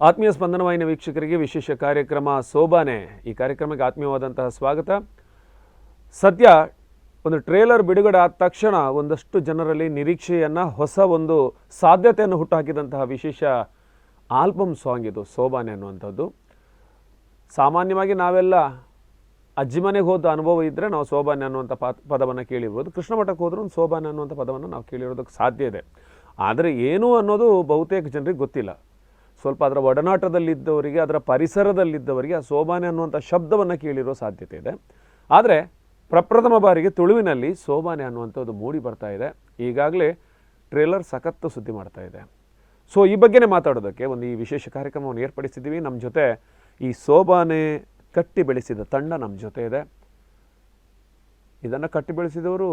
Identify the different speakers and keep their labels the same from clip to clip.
Speaker 1: ಆತ್ಮೀಯ ಸ್ಪಂದನವಾಹಿನಿ ವೀಕ್ಷಕರಿಗೆ ವಿಶೇಷ ಕಾರ್ಯಕ್ರಮ ಸೋಬಾನೆ ಈ ಕಾರ್ಯಕ್ರಮಕ್ಕೆ ಆತ್ಮೀಯವಾದಂತಹ ಸ್ವಾಗತ. ಸದ್ಯ ಒಂದು ಟ್ರೇಲರ್ ಬಿಡುಗಡೆ ಆದ ತಕ್ಷಣ ಒಂದಷ್ಟು ಜನರಲ್ಲಿ ನಿರೀಕ್ಷೆಯನ್ನು, ಹೊಸ ಒಂದು ಸಾಧ್ಯತೆಯನ್ನು ಹುಟ್ಟುಹಾಕಿದಂತಹ ವಿಶೇಷ ಆಲ್ಬಮ್ ಸಾಂಗ್ ಇದು ಸೋಬಾನೆ ಅನ್ನುವಂಥದ್ದು. ಸಾಮಾನ್ಯವಾಗಿ ನಾವೆಲ್ಲ ಅಜ್ಜಿ ಮನೆಗೆ ಹೋದ ಅನುಭವ ಇದ್ದರೆ ನಾವು ಸೋಬಾನೆ ಅನ್ನುವಂಥ ಪದವನ್ನು ಕೇಳಿರ್ಬೋದು. ಕೃಷ್ಣ ಮಠಕ್ಕೆ ಹೋದರೂ ಒಂದು ಸೋಬಾನೆ ಅನ್ನುವಂಥ ಪದವನ್ನು ನಾವು ಕೇಳಿರೋದಕ್ಕೆ ಸಾಧ್ಯ ಇದೆ. ಆದರೆ ಏನು ಅನ್ನೋದು ಬಹುತೇಕ ಜನರಿಗೆ ಗೊತ್ತಿಲ್ಲ. ಸ್ವಲ್ಪ ಅದರ ಒಡನಾಟದಲ್ಲಿದ್ದವರಿಗೆ, ಅದರ ಪರಿಸರದಲ್ಲಿದ್ದವರಿಗೆ ಆ ಸೋಬಾನೆ ಅನ್ನುವಂಥ ಶಬ್ದವನ್ನು ಕೇಳಿರೋ ಸಾಧ್ಯತೆ ಇದೆ. ಆದರೆ ಪ್ರಪ್ರಥಮ ಬಾರಿಗೆ ತುಳುವಿನಲ್ಲಿ ಸೋಬಾನೆ ಅನ್ನುವಂಥದ್ದು ಮೂಡಿ ಬರ್ತಾ ಇದೆ. ಈಗಾಗಲೇ ಟ್ರೇಲರ್ ಸಖತ್ತು ಸುದ್ದಿ ಮಾಡ್ತಾ ಇದೆ. ಸೊ ಈ ಬಗ್ಗೆನೇ ಮಾತಾಡೋದಕ್ಕೆ ಒಂದು ಈ ವಿಶೇಷ ಕಾರ್ಯಕ್ರಮವನ್ನು ಏರ್ಪಡಿಸಿದ್ದೀವಿ. ನಮ್ಮ ಜೊತೆ ಈ ಸೋಬಾನೆ ಕಟ್ಟಿ ಬೆಳೆಸಿದ ತಂಡ ನಮ್ಮ ಜೊತೆ ಇದೆ. ಇದನ್ನು ಕಟ್ಟಿ ಬೆಳೆಸಿದವರು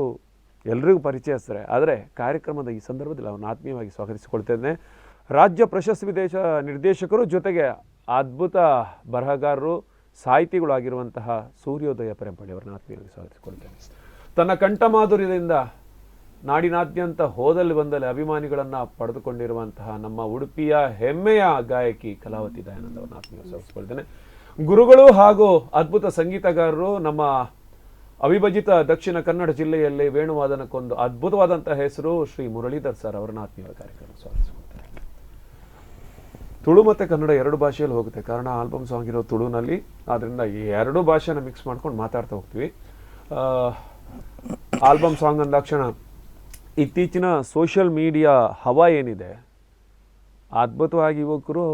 Speaker 1: ಎಲ್ರಿಗೂ ಪರಿಚಯಸ್ಥರೇ. ಆದರೆ ಕಾರ್ಯಕ್ರಮದ ಈ ಸಂದರ್ಭದಲ್ಲಿ ಅವರನ್ನು ಆತ್ಮೀಯವಾಗಿ ಸ್ವಾಗತಿಸಿಕೊಳ್ತಿದ್ದೇನೆ. ರಾಜ್ಯ ಪ್ರಶಸ್ತಿ ವಿದೇಶ ನಿರ್ದೇಶಕರು, ಜೊತೆಗೆ ಅದ್ಭುತ ಬರಹಗಾರರು, ಸಾಹಿತಿಗಳಾಗಿರುವಂತಹ ಸೂರ್ಯೋದಯ ಪರೆಂಪಳ್ಳಿ ಅವರನ್ನು ಆತ್ಮೀಯವಾಗಿ ಸ್ವಾಗತಿಸಿಕೊಳ್ತೇನೆ. ತನ್ನ ಕಂಠಮಾಧುರ್ಯದಿಂದ ನಾಡಿನಾದ್ಯಂತ ಹೋದಲ್ಲಿ ಬಂದಲ್ಲಿ ಅಭಿಮಾನಿಗಳನ್ನು ಪಡೆದುಕೊಂಡಿರುವಂತಹ ನಮ್ಮ ಉಡುಪಿಯ ಹೆಮ್ಮೆಯ ಗಾಯಕಿ ಕಲಾವತಿ ದಯಾನಂದ ಅವರನ್ನು ಆತ್ಮೀಯವಾಗಿ ಸ್ವಾಗತಿಸಿಕೊಳ್ತೇನೆ. ಗುರುಗಳು ಹಾಗೂ ಅದ್ಭುತ ಸಂಗೀತಗಾರರು, ನಮ್ಮ ಅವಿಭಜಿತ ದಕ್ಷಿಣ ಕನ್ನಡ ಜಿಲ್ಲೆಯಲ್ಲಿ ವೇಣುವಾದನಕ್ಕೊಂದು ಅದ್ಭುತವಾದಂತಹ ಹೆಸರು ಶ್ರೀ ಮುರಳೀಧರ್ ಸರ್ ಅವರನ್ನ ಆತ್ಮೀಯ ಕಾರ್ಯಕ್ರಮ ಸ್ವಾಗತಿಸಿಕೊಳ್ತೇನೆ. ತುಳು ಮತ್ತು ಕನ್ನಡ ಎರಡು ಭಾಷೆಯಲ್ಲಿ ಹೋಗುತ್ತೆ. ಕಾರಣ ಆಲ್ಬಮ್ ಸಾಂಗ್ ಇರೋ ತುಳುನಲ್ಲಿ. ಆದ್ದರಿಂದ ಈ ಎರಡು ಭಾಷೆನ ಮಿಕ್ಸ್ ಮಾಡ್ಕೊಂಡು ಮಾತಾಡ್ತಾ ಹೋಗ್ತೀವಿ. ಆಲ್ಬಮ್ ಸಾಂಗ್ ಅಂದಾಕ್ಷಣ ಇತ್ತೀಚಿನ ಸೋಷಿಯಲ್ ಮೀಡಿಯಾ ಹವಾ ಏನಿದೆ, ಅದ್ಭುತವಾಗಿ ಯುವಕರು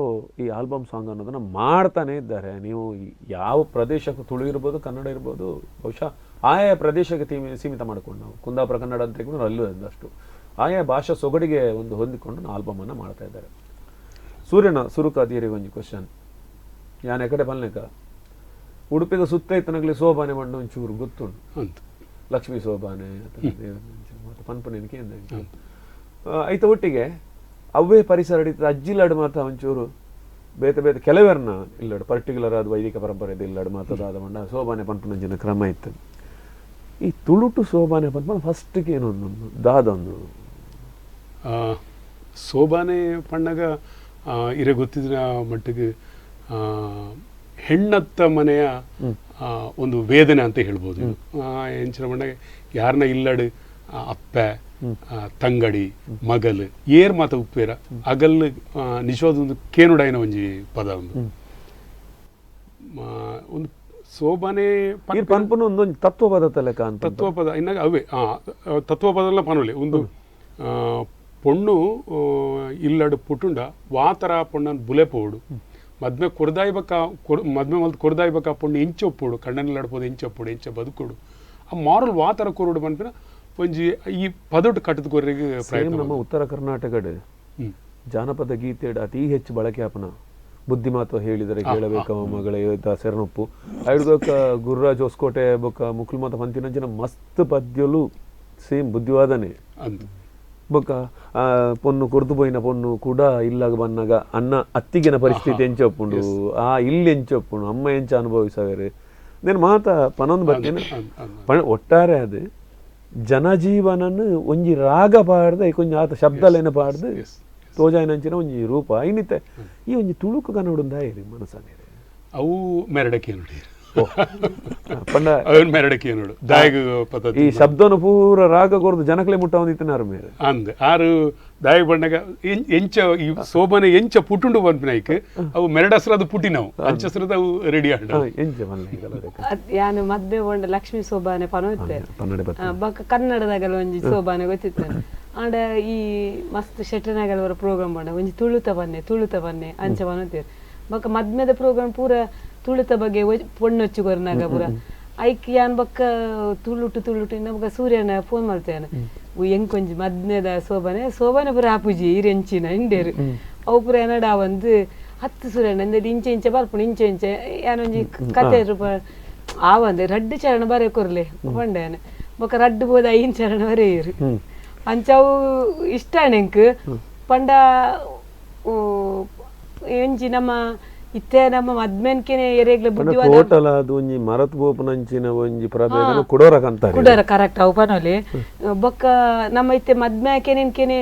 Speaker 1: ಈ ಆಲ್ಬಮ್ ಸಾಂಗ್ ಅನ್ನೋದನ್ನು ಮಾಡ್ತಾನೆ ಇದ್ದಾರೆ. ನೀವು ಯಾವ ಪ್ರದೇಶಕ್ಕೂ, ತುಳು ಇರ್ಬೋದು, ಕನ್ನಡ ಇರ್ಬೋದು, ಬಹುಶಃ ಆಯಾ ಪ್ರದೇಶಕ್ಕೆ ಸೀಮಿತ ಮಾಡಿಕೊಂಡು ನಾವು ಕುಂದಾಪುರ ಕನ್ನಡ ಅಂತ ತೆಗೆದು ಅಲ್ಲೂ ಅಷ್ಟು ಆಯಾ ಭಾಷಾ ಸೊಗಡಿಗೆ ಒಂದು ಹೊಂದಿಕೊಂಡು ಆಲ್ಬಮನ್ನು ಮಾಡ್ತಾ ಇದ್ದಾರೆ. ಸೂರ್ಯನ ಸುರುಕಾದಿಯರಿ ಒಂಜಿ ಕ್ವಶನ್ ಯಾನ್ ಎಕಡೆ ಪಲ್ನೆಕ ಉಡುಪಿದ ಸುತ್ತ ಇತ್ತನಗಲಿ ಸೋಬಾನೆ ಮಣ್ಣು ಒಂಚೂರು ಗೊತ್ತುಂಟು.
Speaker 2: ಅಂತ.
Speaker 1: ಲಕ್ಷ್ಮೀ ಸೋಬಾನೆ ಮತ್ತು ಪನ್ಪುನೆನಕ್ಕೆ ಐತ ಒಟ್ಟಿಗೆ ಅವೇ ಪರಿಸರ ಹಿಡಿತದೆ. ಅಜ್ಜಿಲಾಡು ಮಾತ ಒಂಚೂರು ಬೇತೆ ಬೇತೆ ಕೆಲವೆರ್ನ ಇಲ್ಲಡು ಪರ್ಟಿಕ್ಯುಲರ್ ಆದ ವೈದಿಕ ಪರಂಪರೆ ಇಲ್ಲಡು ಮಾತದಾದ ಮಂಡ ಸೋಬಾನೆ ಪನ್ಪುನಂಚಿನ ಕ್ರಮ ಇತ್ತು. ಈ ತುಳುಟು ಸೋಬಾನೆ ಪನ್ಪುನ ಫಸ್ಟ್ಗೆ ಏನು ಒಂದು ದಾದೊಂದು?
Speaker 2: ಸೋಬಾನೆ ಪಣ್ಣಗ ಇರೆ ಗೊತ್ತಿದ್ರ ಮಟ್ಟಿಗೆ ಹೆಣ್ಣತ್ತ ಮನೆಯ ಒಂದು ವೇದನೆ ಅಂತ ಹೇಳ್ಬೋದು. ಎಂಚಿನ ಮಣ್ಣಗೆ ಯಾರನ್ನ ಇಲ್ಲಡು ಅಪ್ಪೆ, ತಂಗಡಿ, ಮಗಲ್ ಏರ್ ಮಾತ ಉಪ್ಪೇರ ಅಗಲ್ ನಿಜವಾದ ಒಂದು ಕೇನುಡಾಯಿನ ಒಂಜಿ ಪದ ಒಂದು ಒಂದು ಸೋಬಾನೆ.
Speaker 1: ಈ ಪನ್ಪುನ ಒಂದೊಂದು ತತ್ವಪದ ತಲೆಕ ಅಂತ.
Speaker 2: ತತ್ವಪದ ಇನ್ನಾಗ ಅವೇ ತತ್ವಪದಲ್ಲ ಪನೊಲಿ ಒಂದು ಪೊಣ್ಣು ಇಲ್ಲಡು ಪುಟುಂಡ ವಾತರ ಪೊಣ್ಣನ್ ಬುಲೆ ಪೋಡು, ಮದ್ಮೆ ಕೊರ್ದಾಯ್ಬಕ ಕೊರ್ ಮದ್ಮೆ ಮಲ್ತ್ ಕೊರ್ದಾಯ್ಬಕ ಪೊಣ್ಣು ಎಂಚ ಒಪ್ಪೋಡು, ಕಣ್ಣನಲ್ಲಿ ಎಂಚ ಒಪ್ಪೋಡು, ಎಂಚ ಬದುಕೋಡು, ಆ ಮಾರಲ್ ವಾತರ ಕೊರಡು ಪನ್ಪಿನ ಒಂಜಿ ಈ ಪದೊಟ್ಟು ಕಟ್ಟದ ಕೊರ್ರಿಗೆ
Speaker 1: ಸೇಮ್
Speaker 2: ಪ್ರಯತ್ನ.
Speaker 1: ನಮ್ಮ ಉತ್ತರ ಕರ್ನಾಟಕಡ್ ಜಾನಪದ ಗೀತೆಡ್ ಅತಿ ಹೆಚ್ಚು ಬಳಕೆ ಆಪನ ಬುದ್ಧಿಮಾತ್ವ ಹೇಳಿದರೆ ಕೇಳಬೇಕ ಮಗಳ ಸೆರನೊಪ್ಪು ಐಡ್ದೊಕ್ಕ ಗುರುರಾಜ್ ಹೊಸಕೋಟೆ ಬೊಕ್ಕ ಮುಕುಲ್ ಮಾತ ಪಂತಿನಂಚಿನ ಮಸ್ತ್ ಪದ್ಯಲು ಸೇಮ್ ಬುದ್ಧಿವಾದನೆ.
Speaker 2: ಅಂದ್.
Speaker 1: ಬೊಕ್ಕ ಪೊನ್ನು ಕೊರ್ದು ಪೋಯಿನ ಪೊನ್ನು ಕೂಡ ಇಲ್ಲಾಗ ಬನ್ನಾಗ ಅನ್ನ ಅತ್ತಿಗೆನ ಪರಿಸ್ಥಿತಿ ಎಂಚೊಪ್ಪುಂಡು, ಆ ಇಲ್ಲಿ ಎಂಚೊಪ್ಪುಂಡು, ಅಮ್ಮ ಎಂಚ ಅನುಭವಿಸವೇರು నేను ಮಾತ ಪನೊಂದು ಬರ್ತೇನೆ.
Speaker 2: ಅಂದ್ ಅಂದ್.
Speaker 1: ಒಟ್ಟಾರೆ ಅದು ಜನಜೀವನನ್ ಒಂಜಿ ರಾಗ ಪಾಡ್ದ ಕೊಂಚ ಆತ ಶಬ್ದಲೇನ ಪಾಡ್ದು ತೋಜಾಯಿನಂಚಿನ ಒಂಜಿ ರೂಪ ಐನಿತೆ. ಈ ಒಂಜಿ ತುಳುಕು ಕನ್ನಡ ಮನಸ್ಸನೇರೆ.
Speaker 2: ಅವು ಮೆರಡಕ್ಕೆ ನೋಡಿ.
Speaker 1: ಪಂಡ
Speaker 2: ಅವನ್ ಮೆರಡಕ್ಕೆ ನೋಡು ದಾಯಗ ಪದ್ಧತಿ.
Speaker 1: ಈ ಶಬ್ದನು ಪೂರ ರಾಗ ಕೊರ್ದು ಜನಕ್ಲೆ ಮುಟ್ಟ ಒಂದಿತ್ತಿನಾರು ಮೇರೆ.
Speaker 2: ಅಂದ್ ಆರು ದಾಯ ಬಣ್ಣಗ ಎಂಚ ಈ ಸೋಬನೆ ಎಂಚ ಪುಟುಂಡು ಪನ್ಪಿನೈಕ್ ಅವು ಮೆರಡಸ್ರದ ಪುಟಿನವು ಅಂಚಸ್ರದ ಅವು ರೆಡಿ ಆಂಡ.
Speaker 1: ಎಂಚ ಮಲ್ಲೆ
Speaker 3: ಯಾನು ಮದ್ವೆ ಪಂಡ ಲಕ್ಷ್ಮೀ ಸೋಬಾನೆ ಪನೋತ್ತೆ.
Speaker 1: ಪನ್ನಡೆ ಬತ್ತ.
Speaker 3: ಬೊಕ್ಕ ಕನ್ನಡದಾಗಲ ಒಂಜಿ ಸೋಬಾನೆ ಗೊತ್ತಿತ್ತು. ಆಂಡ ಈ ಮಸ್ತ್ ಶೆಟ್ಟನಗಲ ಪ್ರೋಗ್ರಾಮ್ ಪಂಡ ಒಂಜಿ ತುಳುತ ಬನ್ನೆ, ತುಳುತ ಬನ್ನೆ ಅಂಚ ಪನೋತೇರ್. ಬೊಕ್ಕ ಮದ್ಮೆದ ಪ್ರೋಗ್ರಾಮ್ ಪೂರ ತುಳುತ ಬಗ್ಗೆ ಪೊಣ್ಣೊಚ್ಚು ಕೊರ್ನಾಗ ಪೂರ ಐಕ್ ಯಾನ್ ಬೊಕ್ಕ ತುಳುಟು ತುಳುಟು ಇನ್ನ ಸೂರ್ಯನ ಫೋನ್ ಮಲ್ತೇನೆ, ಎಂಕೊಂಜಿ ಮದ್ಮೆದ ಸೋಬಾನೆ ಸೋಬಾನೆ ಪೂರ ಆಪುಜಿ ಇರೆಂಚಿನ ಇಂಡೇರು ಅವು ಪೂರ ಎನಡ ಒಂದು ಹತ್ತು ಸೂರ್ಯನ ಅಂದ್ರೆ ಇಂಚೆ ಇಂಚೆ ಬರ್ಪುಂಡು ಇಂಚೆ ಇಂಚೆ ಯಾನೊಂಜಿ ಕತೆ ರೂಪ ಆವಂದೆ ರಡ್ಡು ಚರಣ ಬರೆ ಕೊರ್ಲೆ ಪಂಡೇನೆ. ಬೊಕ್ಕ ರಡ್ಡು ಬೋದ ಐನ್ ಚರಣ ಬರೆಯಿರು. ಅಂಚವು ಇಷ್ಟ ಎಂಕ್ ಪಂಡ ಎಂಚಿ ನಮ್ಮ ಇತ್ತೆ ನಮ್ಮ ಮದ್ಮೆನ್ಕೆನೆ ಎರೆಗ್ಲ ಬುದ್ಧಿವಾದ.
Speaker 1: ಟೋಟಲ್ ಅದು ಒಂಜಿ ಮರತ್ ಬೋಪನಂಚಿನ ಒಂಜಿ ಪ್ರಭೇದನ ಕುಡೋರ ಕಂತಾರೆ.
Speaker 3: ಕುಡೋರ ಕರೆಕ್ಟ್ ಅವು ಪನೊಲಿ. ಬೊಕ್ಕ ನಮ್ಮ ಇತ್ತೆ ಮದ್ಮೆ ಆಕೆನೆನ್ಕೆನೆ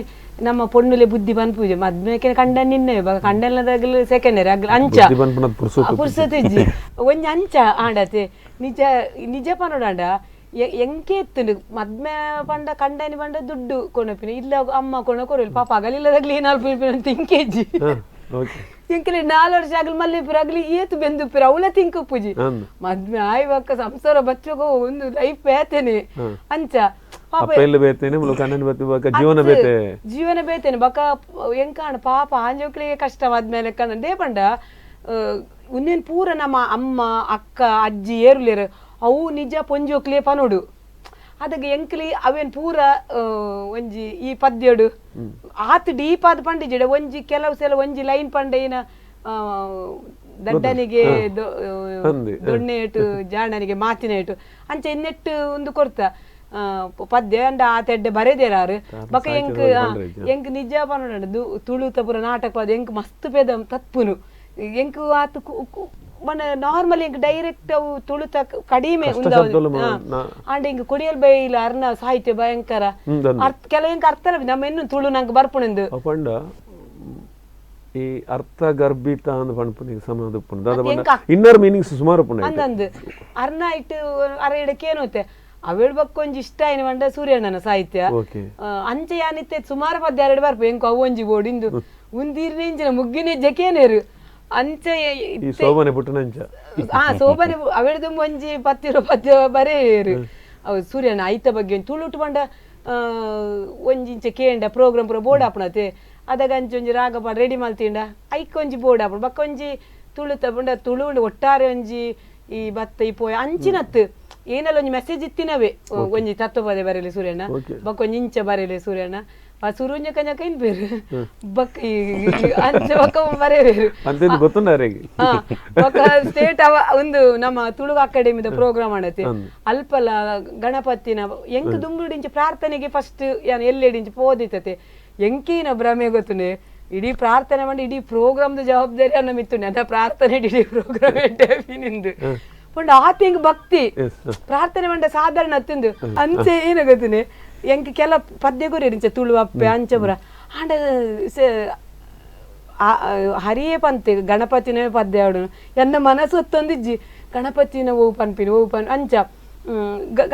Speaker 3: ನಮ್ಮ ಪೊಣ್ಣುಲೆ ಬುದ್ಧಿ ಪನ್ಪುಜೆ ಮದ್ಮೆಕೆ ಕಂಡ ನಿನ್ನೆ ಕಂಡಲ್ಲದಾಗಲು ಸೆಕೆಂಡರಿ ಅಗ್ಲ ಅಂಚ ಪುರ್ಸೊತ್ತು ಇಜ್ಜಿ ಒಂಜಿ ಅಂಚ ಆಂಡತೆ ನಿಜ ನಿಜ ಪನೋಡಾಂಡ ಎಂಕೆ ಇತ್ತುಂಡು ಮದ್ಮೆ ಪಂಡ ಕಂಡನಿ ಪಂಡ ದುಡ್ಡು ಕೊನಪಿನ ಇಲ್ಲ ಅಮ್ಮ ಕೊಣ ಕೊರಲಿ ಪಾಪ ಅಗಲಿಲ್ಲದಾಗ್ಲಿ ಏನಾಲ್ಪಿನ ತಿಂಕೇಜಿ ಎಂಕಲೆ 4 ವರ್ಷ ಆಗಲಿ ಮಲ್ಲೆಪುರ ಆಗಲಿ ಏತು ಬೆಂದುಪ್ಪಿರ ಅವಳ ತಿಂಕುಪ್ಪುಜಿ ಮದ್ಮೆ ಆಯ್ವಕ್ಕ ಸಂಸಾರ ಬಚ್ಚೋಗೋ ಒಂದು ಲೈಫ್ ಬೇತೇನೆ ಅಂಚ ಪಾಪ
Speaker 1: ಜೀವನ ಬೇತೆ
Speaker 3: ಜೀವನ ಬೇತೇನೆ ಬಕ ಎಂಕಾಣ ಪಾಪ ಆಂಜೋಕ್ಳಿಗೆ ಕಷ್ಟ ಮದ್ಮೇಲೆ ಕಣ್ಣ they ಪಂಡ ಉನ್ನೇನು ಪೂರ ನಮ್ಮ ಅಮ್ಮ ಅಕ್ಕ ಅಜ್ಜಿ ಏರುಲೇರು ಅವು ನಿಜ ಪೊಂಜೋಕ್ಲೇ ಪನೋಡು ಅದಕ್ಕೆ ಎಂಕ್ಲಿ ಅವೇನು ಪೂರ ಒಂಜಿ ಈ ಪದ್ಯಡು ಆತ್ ಡೀಪ್ ಆದ ಪಂಡಿಜಿಡ ಒಂಜಿ ಕೆಲವು ಸಲ ಒಂಜಿ ಲೈನ್ ಪಂಡ ಏನ ದಡ್ಡನಿಗೆ ದೊಣ್ಣೆ ಏಟು ಜಾಣನಿಗೆ ಮಾತಿನ ಏಟು ಅಂಚ ಇನ್ನೆಟ್ಟು ಒಂದು ಕೊರ್ತ ಪದ್ಯ ಅಂಡ ಆತ ಎಡ್ಡೆ ಬರೆದೇರಾರು ಬಕ ಎಂಕ್ ಎಂಕ್ ನಿಜ ಪನೋಡು ತುಳುತ ಪೂರ ನಾಟಕ ಪದ ಎಂಕ್ ಮಸ್ತ್ ಪೇದ ತತ್ಪುನು ಎಂಕ್ ಆತ ಮನ ನಾರ್ಮಲ್ ಎಂಕ್ ಡೈರೆಕ್ಟ್ ಅವು ತುಳುತ ಕಡಿಮೆ ಆಂಡ ಇಂಕ್ ಕೊಡಿಯಲ್ ಬೈಲ ಅರ್ನ ಸಾಹಿತ್ಯ ಭಯಂಕರ ಅರ್ಥ ಕೆಲವು ಎಂಕ್ ಅರ್ಥ ನಮ್ಮ ಇನ್ನು ತುಳು ನಂಗೆ ಬರ್ಪುಣಂದು
Speaker 1: ಪಂಡ ಈ ಅರ್ಥ ಗರ್ಭಿತ ಅಂದ್ ಪನ್ಪುನಿ ಸಮಾದ ಉಪ್ಪುಂಡು ಇನ್ನರ್ ಮೀನಿಂಗ್ಸ್ ಸುಮಾರು ಉಪ್ಪುಂಡು
Speaker 3: ಅಂದಂದು ಅರ್ನ ಇಟ್ಟು ಅರ ಇಡಕ್ಕೆ ಏನೋತೆ ಅವೇಳ್ ಬಕ್ಕ ಒಂಜಿ ಇಷ್ಟ ಆಯ್ನ ಪಂಡ ಸೂರ್ಯಣ್ಣನ ಸಾಹಿತ್ಯ ಅಂಚೆ ಯಾನಿತ್ತೆ ಸುಮಾರು ಪದ್ಯ ಎರಡು ಬರ್ಪು ಎಂಕು ಅವು ಒಂಜಿ ಬೋಡಿಂದು ಉಂದಿರ್ನೆ ಮುಗ್ಗಿನ ಜಕೇನೇರು ಅಂಚೆ
Speaker 1: ಸೋಬನೆ ಪುಟ್ಟನಂಚ
Speaker 3: ಆ ಸೋಬನೆ ಅವೆಡ್ದು ಒಂಜಿ ಪತ್ತಿರೋ ಪದ್ಯ ಬರೇರು ಅವು ಸೂರ್ಯನ ಐತ ಬಗ್ಗೆ ತುಳುಟು ಪಂಡ ಒಂಜಿ ಇಂಚೆ ಕೇಂಡ ಪ್ರೋಗ್ರಾಮ್ ಪೂರ ಬೋರ್ಡ್ ಆಪಣತೆ ಅದಾಗ ಅಂಚೆ ಒಂಜಿ ರಾಗ ಪಾಡ ರೆಡಿ ಮಲ್ತಿಂಡ ಐಕ್ ಒಂಜಿ ಬೋರ್ಡ್ ಆಪಣ ಬಕ್ಕ ಒಂಜಿ ತುಳುತ ಪಂಡ ತುಳು ಒಟ್ಟಾರೆ ಒಂಜಿ ಈ ಬತ್ತ ಈ ಪೋಯ ಅಂಚಿನತ್ತು ಏನಲ್ಲ ಒಂಜಿ ಮೆಸೇಜ್ ಇತ್ತಿನವೇ ಒಂಜಿ ತತ್ವಪದ ಬರೆಯಲಿ ಸೂರ್ಯಣ್ಣ ಬಕ್ಕ ಒಂಜಿ ಇಂಚ ಬರೆಯಲಿ ಸೂರ್ಯಣ್ಣ ಆ ಸುರುಂಜ ಕഞ്ഞಕ ಇನ್ ಬೇರು ಬಕ್ಕ ಅಂಚೆ ಬಕ್ಕ ಬರೆಯಬೇರು ಬಕ್ಕ ಸ್ಟೇಟ್ ಅವ ಒಂದು ನಮ್ಮ ತುಳು ಅಕಾಡೆಮಿದ ಪ್ರೋಗ್ರಾಮ್ ಆಡತ್ತೆ ಅಲ್ಪಲ ಗಣಪತಿನ ಎಂಕ್ ದುಂಬುಡಿಂಚ ಪ್ರಾರ್ಥನೆಗೆ ಫಸ್ಟ್ ಯಾನ್ ಎಲ್ಲೆಡಿಂಚ ಪೋದಿತ್ತತೆ ಎಂಕೇನ ಭ್ರಮೆ ಗೊತ್ತುನೆ ಇಡೀ ಪ್ರಾರ್ಥನೆ ಮಾಡಿ ಇಡೀ ಪ್ರೋಗ್ರಾಮ್ದ ಜವಾಬ್ದಾರಿ ಅನ್ನ ಮಿತ್ತುಂಡೆ ಅದ ಪ್ರಾರ್ಥನೆ ಇಡೀ ಪ್ರೋಗ್ರಾಮ್ ನಿಂದು ಪಂಡ ಆತ ಎಂಕ್ ಭಕ್ತಿ ಪ್ರಾರ್ಥನೆ ಮಂಡ ಸಾಧಾರಣ ಅತ್ತಿಂದು ಅಂಚೆ ಏನ ಗೊತ್ತುನೆ ಎಂಕ್ ಕೆಲ ಪದ್ಯ ಗುರಿ ತುಳು ಅಪ್ಪೆ ಅಂಚಪುರ ಆಂಡ ಹರಿಯೇ ಪಂತೆ ಗಣಪತಿನೇ ಪದ್ಯ ಆಡು ಎನ್ನ ಮನಸ್ಸು ಒತ್ತೊಂದಿಜ್ಜಿ ಗಣಪತಿನ ಓ ಪನ್ಪಿನ ಓ ಪನ್ ಅಂಚ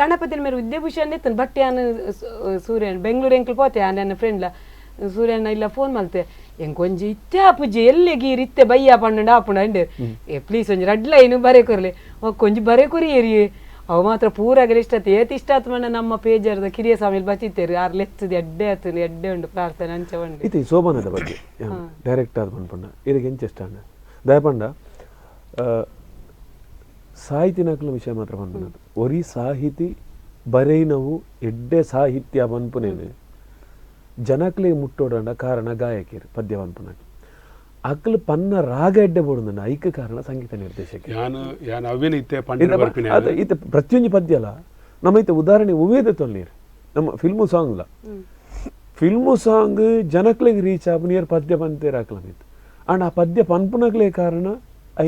Speaker 3: ಗಣಪತಿನ ಮೇರೆ ವಿದ್ಯಾಭೂಷಣ ಇತ್ತನು ಬಟ್ ಯಾನ್ ಸೂರ್ಯನ್ ಬೆಂಗಳೂರು ಎಂಕ್ಲು ಪೋತೆ ಆನ್ ನನ್ನ ಫ್ರೆಂಡ್ಲ ಸೂರ್ಯನ ಇಲ್ಲ ಫೋನ್ ಮಲ್ತೆ ಎಂಕ್ ಒಂಜಿ ಇತ್ತೆ ಆಪುಜಿ ಎಲ್ಲಿ ಗೀರ್ ಇತ್ತೆ ಬಯ್ಯ ಪಣ್ಣಂಡ ಆಪುಂಡ ಅಂಡೆ ಏ ಪ್ಲೀಸ್ ಒಂಜಿ ರಡ್ಲ ಏನು ಬರೆ ಕೊರ್ಲೆ ಒಂಜಿ ಬರೆ ಕೊರಿ ಏರಿಯೇ ಅವು ಮಾತ್ರ ಪೂರಾಗಲಿ ಇಷ್ಟ ಆತು ಏತ್ ಇಷ್ಟ ಆತು ಮಣ್ಣ ನಮ್ಮ ಪೇಜರ್ದ ಕಿರಿಯ ಸ್ವಾಮಿಲಿ ಬಚ್ಚಿತ್ತೇರು ಆರ್ ಲೆತ್ತದ ಎಡ್ಡೆ ಆತು ಎಡ್ಡೆ ಉಂಡು ಪ್ರಾರ್ಥನೆ ಅಂಚ ಉಂಡು
Speaker 1: ಇದು ಶೋಭಾನದ ಬಗ್ಗೆ ಡೈರೆಕ್ಟ್ ಆದ ಪನ್ಪಂಡ ಇದಕ್ಕೆ ಎಂಚ ಇಷ್ಟ ಅಣ್ಣ ದಯಪಂಡ ಸಾಹಿತಿನಕ್ಲ ವಿಷಯ ಮಾತ್ರ ಪನ್ಪುನದು ಒರಿ ಸಾಹಿತಿ ಬರೈನವು ಎಡ್ಡೆ ಸಾಹಿತ್ಯ ಪನ್ಪುನೇನೆ ಜನಕ್ಲೆ ಮುಟ್ಟೋಡಂಡ ಕಾರಣ ಗಾಯಕಿಯರು ಪದ್ಯ ಪನ್ಪುನಕ್ ಅಕ್ಲು ಪನ್ನ ರಾಗ ಎಡ್ಡೆ ಬೋಡುಂಡ ಐಕ ಕಾರಣ ಸಂಗೀತ ನಿರ್ದೇಶಕ ಇತ್ತೆ ಪ್ರತಿಯೊಂದು ಪದ್ಯ ಅಲ್ಲ ನಮ್ಮ ಇತ್ತೆ ಉದಾಹರಣೆ ಉವೇದ ತೊಲ್ನೀರು ನಮ್ಮ ಫಿಲ್ಮು ಸಾಂಗ್ಲ ಫಿಲ್ಮು ಸಾಂಗ್ ಜನಕ್ಲೆಗ್ ರೀಚ್ ಆಪು ನೀರು ಪದ್ಯ ಪಂತೇರು ಹಾಕ್ಲ ಮಿತ್ತು ಅಂಡ್ ಆ ಪದ್ಯ ಪನ್ಪುನಕ್ಲೆ ಕಾರಣ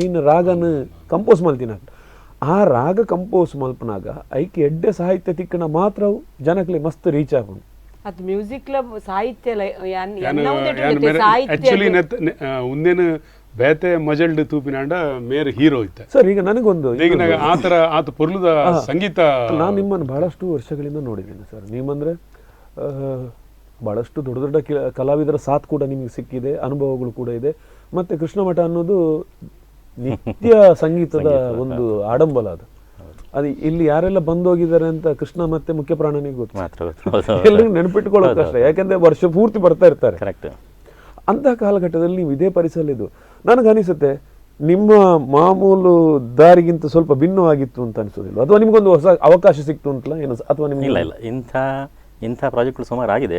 Speaker 1: ಐನ ರಾಗನ ಕಂಪೋಸ್ ಮಲ್ತಿನಾಗ ಆ ರಾಗ ಕಂಪೋಸ್ ಮಲ್ಪನಾಗ ಐಕ್ ಎಡ್ಡೆ ಸಾಹಿತ್ಯ ತಿಕ್ಕಣ ಮಾತ್ರ ಜನಕ್ಲೆ ಮಸ್ತ್ ರೀಚ್ ಆಪುಂಡು
Speaker 3: ಅದು ಮ್ಯೂಸಿಕ್ ಕ್ಲಬ್ ಸಾಹಿತ್ಯ
Speaker 2: ಆಕ್ಚುಲಿ ಉಂದೇನು ಬೇತೆ ಮಜಲ್ಡ್ ತೂಪಿನಾಂಡ ಮೇರ್ ಹೀರೋ ಇತ್ತೆ
Speaker 1: ಸರ್. ಈಗ ನನಗೊಂದು
Speaker 2: ಆತರ ಆತ ಪೊರ್ಲುದ ಸಂಗೀತ
Speaker 1: ನಾನು ನಿಮ್ಮನ್ನು ಬಹಳಷ್ಟು ವರ್ಷಗಳಿಂದ ನೋಡಿದ್ದೇನೆ ಸರ್. ನೀವಂದ್ರೆ ಬಹಳಷ್ಟು ದೊಡ್ಡ ದೊಡ್ಡ ಕಲಾವಿದರ ಸಾಥ್ ಕೂಡ ನಿಮಗೆ ಸಿಕ್ಕಿದೆ, ಅನುಭವಗಳು ಕೂಡ ಇದೆ. ಮತ್ತೆ ಕೃಷ್ಣಮಠ ಅನ್ನೋದು ನಿತ್ಯ ಸಂಗೀತದ ಒಂದು ಆಡಂಬಲ. ಅದು ಅದು ಇಲ್ಲಿ ಯಾರೆಲ್ಲ ಬಂದೋಗಿದ್ದಾರೆ ಅಂತ ಕೃಷ್ಣ ಮತ್ತೆ ಮುಖ್ಯ ಪ್ರಾಣನಿಗೆ ಗೊತ್ತು
Speaker 4: ಮಾತ್ರ ಗೊತ್ತು,
Speaker 1: ಎಲ್ಲರಿಗೂ ನೆನಪಿಟ್ಕೊಳ್ಳೋದು ಕಷ್ಟ, ಯಾಕಂದ್ರೆ ವರ್ಷ ಪೂರ್ತಿ ಬರ್ತಾ ಇರ್ತಾರೆ.
Speaker 4: ಕರೆಕ್ಟ್.
Speaker 1: ಅಂತಹ ಕಾಲಘಟ್ಟದಲ್ಲಿ ನೀವು ಇದೇ ಪರಿಸರಲ್ಲಿದ್ದು ನನಗನಿಸುತ್ತೆ ನಿಮ್ಮ ಮಾಮೂಲು ದಾರಿಗಿಂತ ಸ್ವಲ್ಪ ಭಿನ್ನವಾಗಿತ್ತು ಅಂತ ಅನಿಸೋದಿಲ್ಲ, ಅಥವಾ ನಿಮ್ಗೊಂದು ಹೊಸ ಅವಕಾಶ ಸಿಕ್ತು ಅಂತಲ್ಲ ಏನು? ಅಥವಾ ನಿಮ್ಗೆ
Speaker 4: ಇಲ್ಲ ಇಲ್ಲ, ಇಂಥ ಇಂಥ ಪ್ರಾಜೆಕ್ಟ್ಗಳು ಸುಮಾರು ಆಗಿದೆ.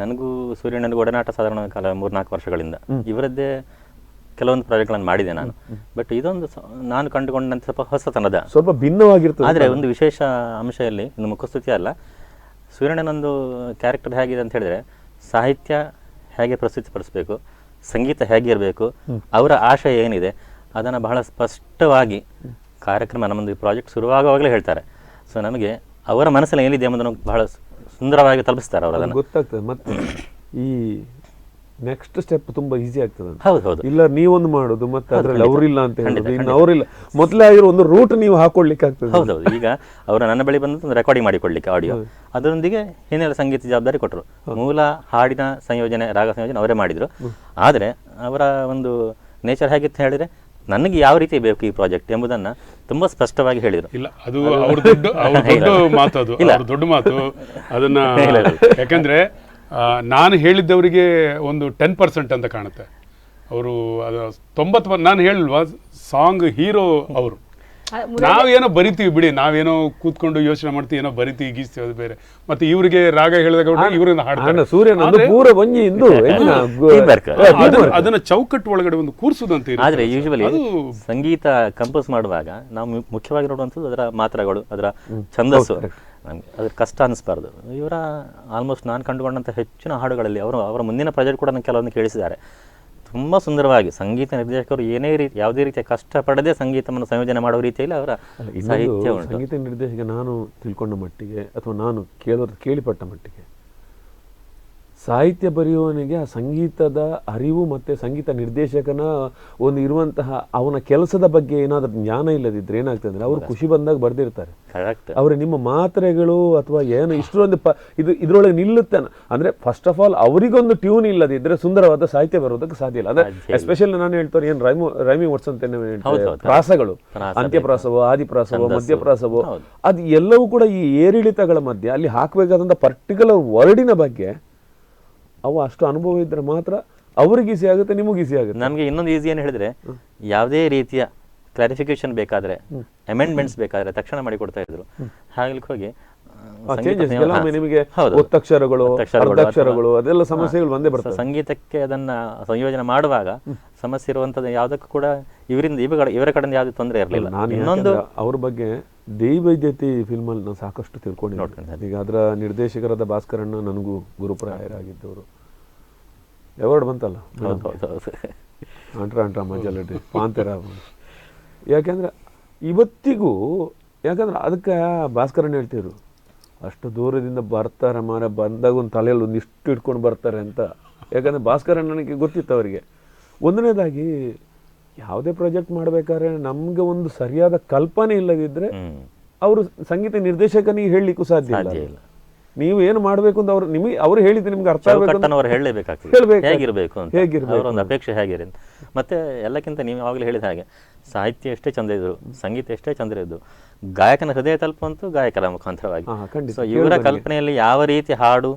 Speaker 4: ನನಗೂ ಸೂರ್ಯಣ್ಣನಿಗೂ ಒಡನಾಟ ಸಾಧಾರಣ ಕಾಲ 3-4 ವರ್ಷಗಳಿಂದ. ಇವರದ್ದೇ ಕೆಲವೊಂದು ಪ್ರಾಜೆಕ್ಟ್ಗಳನ್ನು ಮಾಡಿದೆ ನಾನು. ಬಟ್ ಇದೊಂದು ನಾನು ಕಂಡುಕೊಂಡಂಥ ಸ್ವಲ್ಪ ಹೊಸತನದ
Speaker 1: ಸ್ವಲ್ಪ ಭಿನ್ನವಾಗಿರ್ತದೆ.
Speaker 4: ಆದರೆ ಒಂದು ವಿಶೇಷ ಅಂಶ ಇಲ್ಲಿ, ಒಂದು ಮುಖಸ್ತುತಿ ಅಲ್ಲ, ಸೂರ್ಯಣ್ಣನೊಂದು ಕ್ಯಾರೆಕ್ಟರ್ ಹೇಗಿದೆ ಅಂತ ಹೇಳಿದರೆ, ಸಾಹಿತ್ಯ ಹೇಗೆ ಪ್ರಸ್ತುತಪಡಿಸಬೇಕು, ಸಂಗೀತ ಹೇಗಿರಬೇಕು, ಅವರ ಆಶಯ ಏನಿದೆ ಅದನ್ನು ಬಹಳ ಸ್ಪಷ್ಟವಾಗಿ ಕಾರ್ಯಕ್ರಮ ನಮ್ಮೊಂದು ಪ್ರಾಜೆಕ್ಟ್ ಶುರುವಾಗುವಾಗಲೇ ಹೇಳ್ತಾರೆ. ಸೊ ನಮಗೆ ಅವರ ಮನಸ್ಸಲ್ಲಿ ಏನಿದೆ ಎಂಬುದನ್ನು ಬಹಳ ಸುಂದರವಾಗಿ ತಲುಪಿಸ್ತಾರೆ ಅವರು, ಅದನ್ನು
Speaker 1: ಗೊತ್ತಾಗ್ತದೆ. ಮತ್ತು ಈ ನೆಕ್ಸ್ಟ್ ಸ್ಟೆಪ್ ತುಂಬಾ ಈಸಿ ಆಗ್ತದೆ ಅಂತ.
Speaker 4: ಹೌದು ಹೌದು.
Speaker 1: ಇಲ್ಲ ನೀವೊಂದು ಮಾಡೋದು ಮತ್ತೆ ಅದ್ರಲ್ಲಿ ಅವರಿಲ್ಲ ಅಂತ ಹೇಳೋದು, ಇನ್ನು ಅವರಿಲ್ಲ, ಮೊದಲೇ ಆಗಿರೋ ಒಂದು ರೂಟ್ ನೀವು ಹಾಕೊಳ್ಳಿಕ್ಕೆ ಆಗ್ತದೆ.
Speaker 4: ಹೌದೌದು. ಈಗ ಅವರು ನನ್ನ ಬಳಿ ಬಂದದ್ದು ಒಂದು ರೆಕಾರ್ಡಿಂಗ್ ಮಾಡಿಕೊಡ್ಲಿಕ್ಕೆ ಆಡಿಯೋ, ಅದರೊಂದಿಗೆ ಹಿನ್ನೆಲೆ ಸಂಗೀತ ಜವಾಬ್ದಾರಿ ಕೊಟ್ಟರು. ಮೂಲ ಹಾಡಿನ ಸಂಯೋಜನೆ, ರಾಗ ಸಂಯೋಜನೆ ಅವರೇ ಮಾಡಿದರು. ಆದರೆ ಅವರ ಒಂದು ನೇಚರ್ ಹೇಗಿತ್ತು ಹೇಳಿದರೆ, ನನಗೆ ಯಾವ ರೀತಿ ಬೇಕು ಈ ಪ್ರಾಜೆಕ್ಟ್ ಎಂಬುದನ್ನು ತುಂಬ ಸ್ಪಷ್ಟವಾಗಿ ಹೇಳಿದರು.
Speaker 2: ಇಲ್ಲ, ಅದು ಅವ್ರ ದೊಡ್ಡ ಮಾತು, ಅದು ಅವ್ರ ದೊಡ್ಡ ಮಾತು. ಅದನ್ನ ಯಾಕಂದ್ರೆ ನಾನು ಹೇಳಿದ್ದವರಿಗೆ ಒಂದು 10% ಅಂತ ಕಾಣುತ್ತೆ, ಅವರು ಅದು 90. ನಾನು ಹೇಳಿಲ್ವಾ ಸಾಂಗ್ ಹೀರೋ ಅವರು. ನಾವೇನೋ ಬರಿತೀವಿ ಬಿಡಿ, ನಾವೇನೋ ಕೂತ್ಕೊಂಡು ಯೋಚನೆ ಮಾಡ್ತೀವಿ, ಏನೋ ಬರಿತೀವಿ ಗೀಸ್ತೀವಿ, ಅದು ಬೇರೆ. ಮತ್ತೆ ಇವರಿಗೆ ರಾಗ ಹೇಳಿದಾಗ ಇವರಿಂದ ಹಾಡ್ತಾರೆ. ಅದನ್ನ ಚೌಕಟ್ಟು ಒಳಗಡೆ ಒಂದು ಕೂರಿಸುದಂತ.
Speaker 4: ಆದ್ರೆ ಯೂಶುವಲಿ ಸಂಗೀತ ಕಂಪೋಸ್ ಮಾಡುವಾಗ ನಾವು ಮುಖ್ಯವಾಗಿ ನೋಡುವಂಥದ್ದು ಅದರ ಮಾತ್ರಗಳು, ಅದರ ಛಂದಸ್ಸು, ನಮಗೆ ಅದ್ರ ಕಷ್ಟ ಅನ್ನಿಸ್ಬಾರ್ದು. ಇವರ ಆಲ್ಮೋಸ್ಟ್ ನಾನು ಕಂಡುಕೊಂಡಂಥ ಹೆಚ್ಚಿನ ಹಾಡುಗಳಲ್ಲಿ ಅವರು ಅವರ ಮುಂದಿನ ಪ್ರಾಜೆಕ್ಟ್ ಕೂಡ ನಾನು ಕೆಲವೊಂದು ಕೇಳಿಸಿದ್ದಾರೆ. ತುಂಬ ಸುಂದರವಾಗಿ ಸಂಗೀತ ನಿರ್ದೇಶಕರು ಏನೇ ರೀತಿ ಯಾವುದೇ ರೀತಿಯ ಕಷ್ಟ ಪಡದೆ ಸಂಗೀತವನ್ನು ಸಂಯೋಜನೆ ಮಾಡುವ ರೀತಿಯಲ್ಲಿ ಅವರ ಸಾಹಿತ್ಯ ಉಂಟು.
Speaker 1: ಸಂಗೀತ ನಿರ್ದೇಶಕ ನಾನು ತಿಳ್ಕೊಂಡ ಮಟ್ಟಿಗೆ ಅಥವಾ ನಾನು ಕೇಳಿಪಟ್ಟ ಮಟ್ಟಿಗೆ, ಸಾಹಿತ್ಯ ಬರೆಯುವವನಿಗೆ ಆ ಸಂಗೀತದ ಅರಿವು ಮತ್ತು ಸಂಗೀತ ನಿರ್ದೇಶಕನ ಒಂದು ಇರುವಂತಹ ಅವನ ಕೆಲಸದ ಬಗ್ಗೆ ಏನಾದರೂ ಜ್ಞಾನ ಇಲ್ಲದಿದ್ದರೆ ಏನಾಗ್ತದೆ ಅಂದರೆ ಅವರು ಖುಷಿ ಬಂದಾಗ ಬರೆದಿರ್ತಾರೆ.
Speaker 4: ಕರೆಕ್ಟ್.
Speaker 1: ಅವರು ನಿಮ್ಮ ಮಾತ್ರೆಗಳು ಅಥವಾ ಏನು ಇಷ್ಟೊಂದು ಇದು ಇದರೊಳಗೆ ನಿಲ್ಲುತ್ತೆ ಅಂದರೆ first of all ಅವರಿಗೊಂದು ಟ್ಯೂನ್ ಇಲ್ಲದಿದ್ದರೆ ಸುಂದರವಾದ ಸಾಹಿತ್ಯ ಬರೋದಕ್ಕೆ ಸಾಧ್ಯ ಇಲ್ಲ. ಅಂದರೆ ಎಸ್ಪೆಷಲಿ ನಾನು ಹೇಳ್ತಾರೆ ಏನು ರೈಮಿಂಗ್ ವರ್ಡ್ಸ್ ಅಂತ ಹೇಳ್ತಾರೆ, ಪ್ರಾಸಗಳು, ಅಂತ್ಯಪ್ರಾಸವೋ ಆದಿಪ್ರಾಸವೋ ಮಧ್ಯಪ್ರಾಸವೋ ಅದು ಎಲ್ಲವೂ ಕೂಡ ಈ ಏರಿಳಿತಗಳ ಮಧ್ಯೆ ಅಲ್ಲಿ ಹಾಕಬೇಕಾದಂಥ ಪರ್ಟಿಕ್ಯುಲರ್ ವರ್ಡಿನ ಬಗ್ಗೆ ಅವು ಅಷ್ಟು ಅನುಭವ ಇದ್ದರೆ ಮಾತ್ರ ಅವ್ರಿಗೆ ಈಸಿ ಆಗುತ್ತೆ, ನಿಮಗೆ ಈಸಿ ಆಗುತ್ತೆ.
Speaker 4: ನಮಗೆ ಇನ್ನೊಂದು ಈಸಿ ಏನು ಹೇಳಿದ್ರೆ, ಯಾವುದೇ ರೀತಿಯ ಕ್ಲಾರಿಫಿಕೇಶನ್ ಬೇಕಾದರೆ, ಅಮೆಂಡ್ಮೆಂಟ್ಸ್ ಬೇಕಾದರೆ ತಕ್ಷಣ ಮಾಡಿಕೊಡ್ತಾ ಇದ್ರು. ಹಾಗಲಿಕ್ಕೆ ಹೋಗಿ
Speaker 1: ನಿಮಗೆ ಒತ್ತಕ್ಷರಗಳು, ಅರ್ಧಾಕ್ಷರಗಳು ಅದೆಲ್ಲ ಸಮಸ್ಯೆಗಳು ಬಂದೇ ಬರ್ತದೆ.
Speaker 4: ಸಂಗೀತಕ್ಕೆ ಅದನ್ನ ಸಂಯೋಜನೆ ಮಾಡುವಾಗ ಸಮಸ್ಯೆ ಇರುವಂಥದ್ದು ಯಾವುದಕ್ಕೂ ಕೂಡ ಇವರಿಂದ ಇವರ ಕಡೆಯಿಂದ ಯಾವುದೇ ತೊಂದರೆ ಇರಲಿಲ್ಲ. ಇನ್ನೊಂದು
Speaker 1: ಅವ್ರ ಬಗ್ಗೆ ದೇವೈದ್ಯತೆ ಫಿಲ್ಮಲ್ಲಿ ನಾನು ಸಾಕಷ್ಟು ತಿಳ್ಕೊಂಡಿದ್ದೀನಿ. ಈಗ ಅದರ ನಿರ್ದೇಶಕರಾದ ಭಾಸ್ಕರಣ್ಣ ನನಗೂ ಗುರುಪ್ರಾಯರಾಗಿದ್ದವರು. ಅವಾರ್ಡ್ ಬಂತಲ್ಲ ಆಂಟ್ರ ಆಂಟ್ರ ಮಜಲಡಿ ಪಾಂತೆರ. ಯಾಕೆಂದ್ರೆ ಇವತ್ತಿಗೂ ಯಾಕಂದ್ರೆ ಅದಕ್ಕೆ ಭಾಸ್ಕರಣ್ಣ ಹೇಳ್ತಿದ್ರು, ಅಷ್ಟು ದೂರದಿಂದ ಬರ್ತಾರೆ ಮಾರ, ಬಂದಾಗ ಒಂದು ತಲೆಯಲ್ಲಿ ಒಂದಿಷ್ಟು ಇಟ್ಕೊಂಡು ಬರ್ತಾರೆ ಅಂತ. ಯಾಕಂದರೆ ಭಾಸ್ಕರಣ್ಣನಿಗೆ ಗೊತ್ತಿತ್ತು ಅವರಿಗೆ. ಒಂದನೇದಾಗಿ ಯಾವುದೇ ಪ್ರಾಜೆಕ್ಟ್ ಮಾಡಬೇಕಾದ್ರೆ ನಮಗೆ ಒಂದು ಸರಿಯಾದ ಕಲ್ಪನೆ ಇಲ್ಲದಿದ್ದರೆ ಅವರು ಸಂಗೀತ ನಿರ್ದೇಶಕನಿಗೆ ಹೇಳಲಿಕ್ಕೂ ಸಾಧ್ಯ ಇಲ್ಲ. ನೀವು ಏನು ಮಾಡಬೇಕು ಅಂತ ಅವ್ರು ನಿಮಗೆ ಅವರು ಹೇಳಿದ್ದು ನಿಮ್ಗೆ ಅರ್ಥ
Speaker 4: ಆಗಬೇಕು, ಹೇಳಲೇಬೇಕಾಗ್ತದೆ ಹೇಗಿರಬೇಕು ಅಂತ, ಹೇಗಿರಬೇಕು ಒಂದು ಅಪೇಕ್ಷೆ ಹೇಗಿರಿ ಅಂತ. ಮತ್ತೆ ಎಲ್ಲಕ್ಕಿಂತ ನೀವು ಯಾವಾಗಲೂ ಹೇಳಿದ ಹಾಗೆ ಸಾಹಿತ್ಯ ಎಷ್ಟೇ ಚಂದ ಇದ್ರು, ಸಂಗೀತ ಎಷ್ಟೇ ಚಂದ ಇದ್ರು, ಗಾಯಕನ ಹೃದಯ ತಲುಪುವಂತೂ ಗಾಯಕರ ಮುಖಾಂತರವಾಗಿ. ಸೊ ಇವರ ಕಲ್ಪನೆಯಲ್ಲಿ ಯಾವ ರೀತಿ ಹಾಡು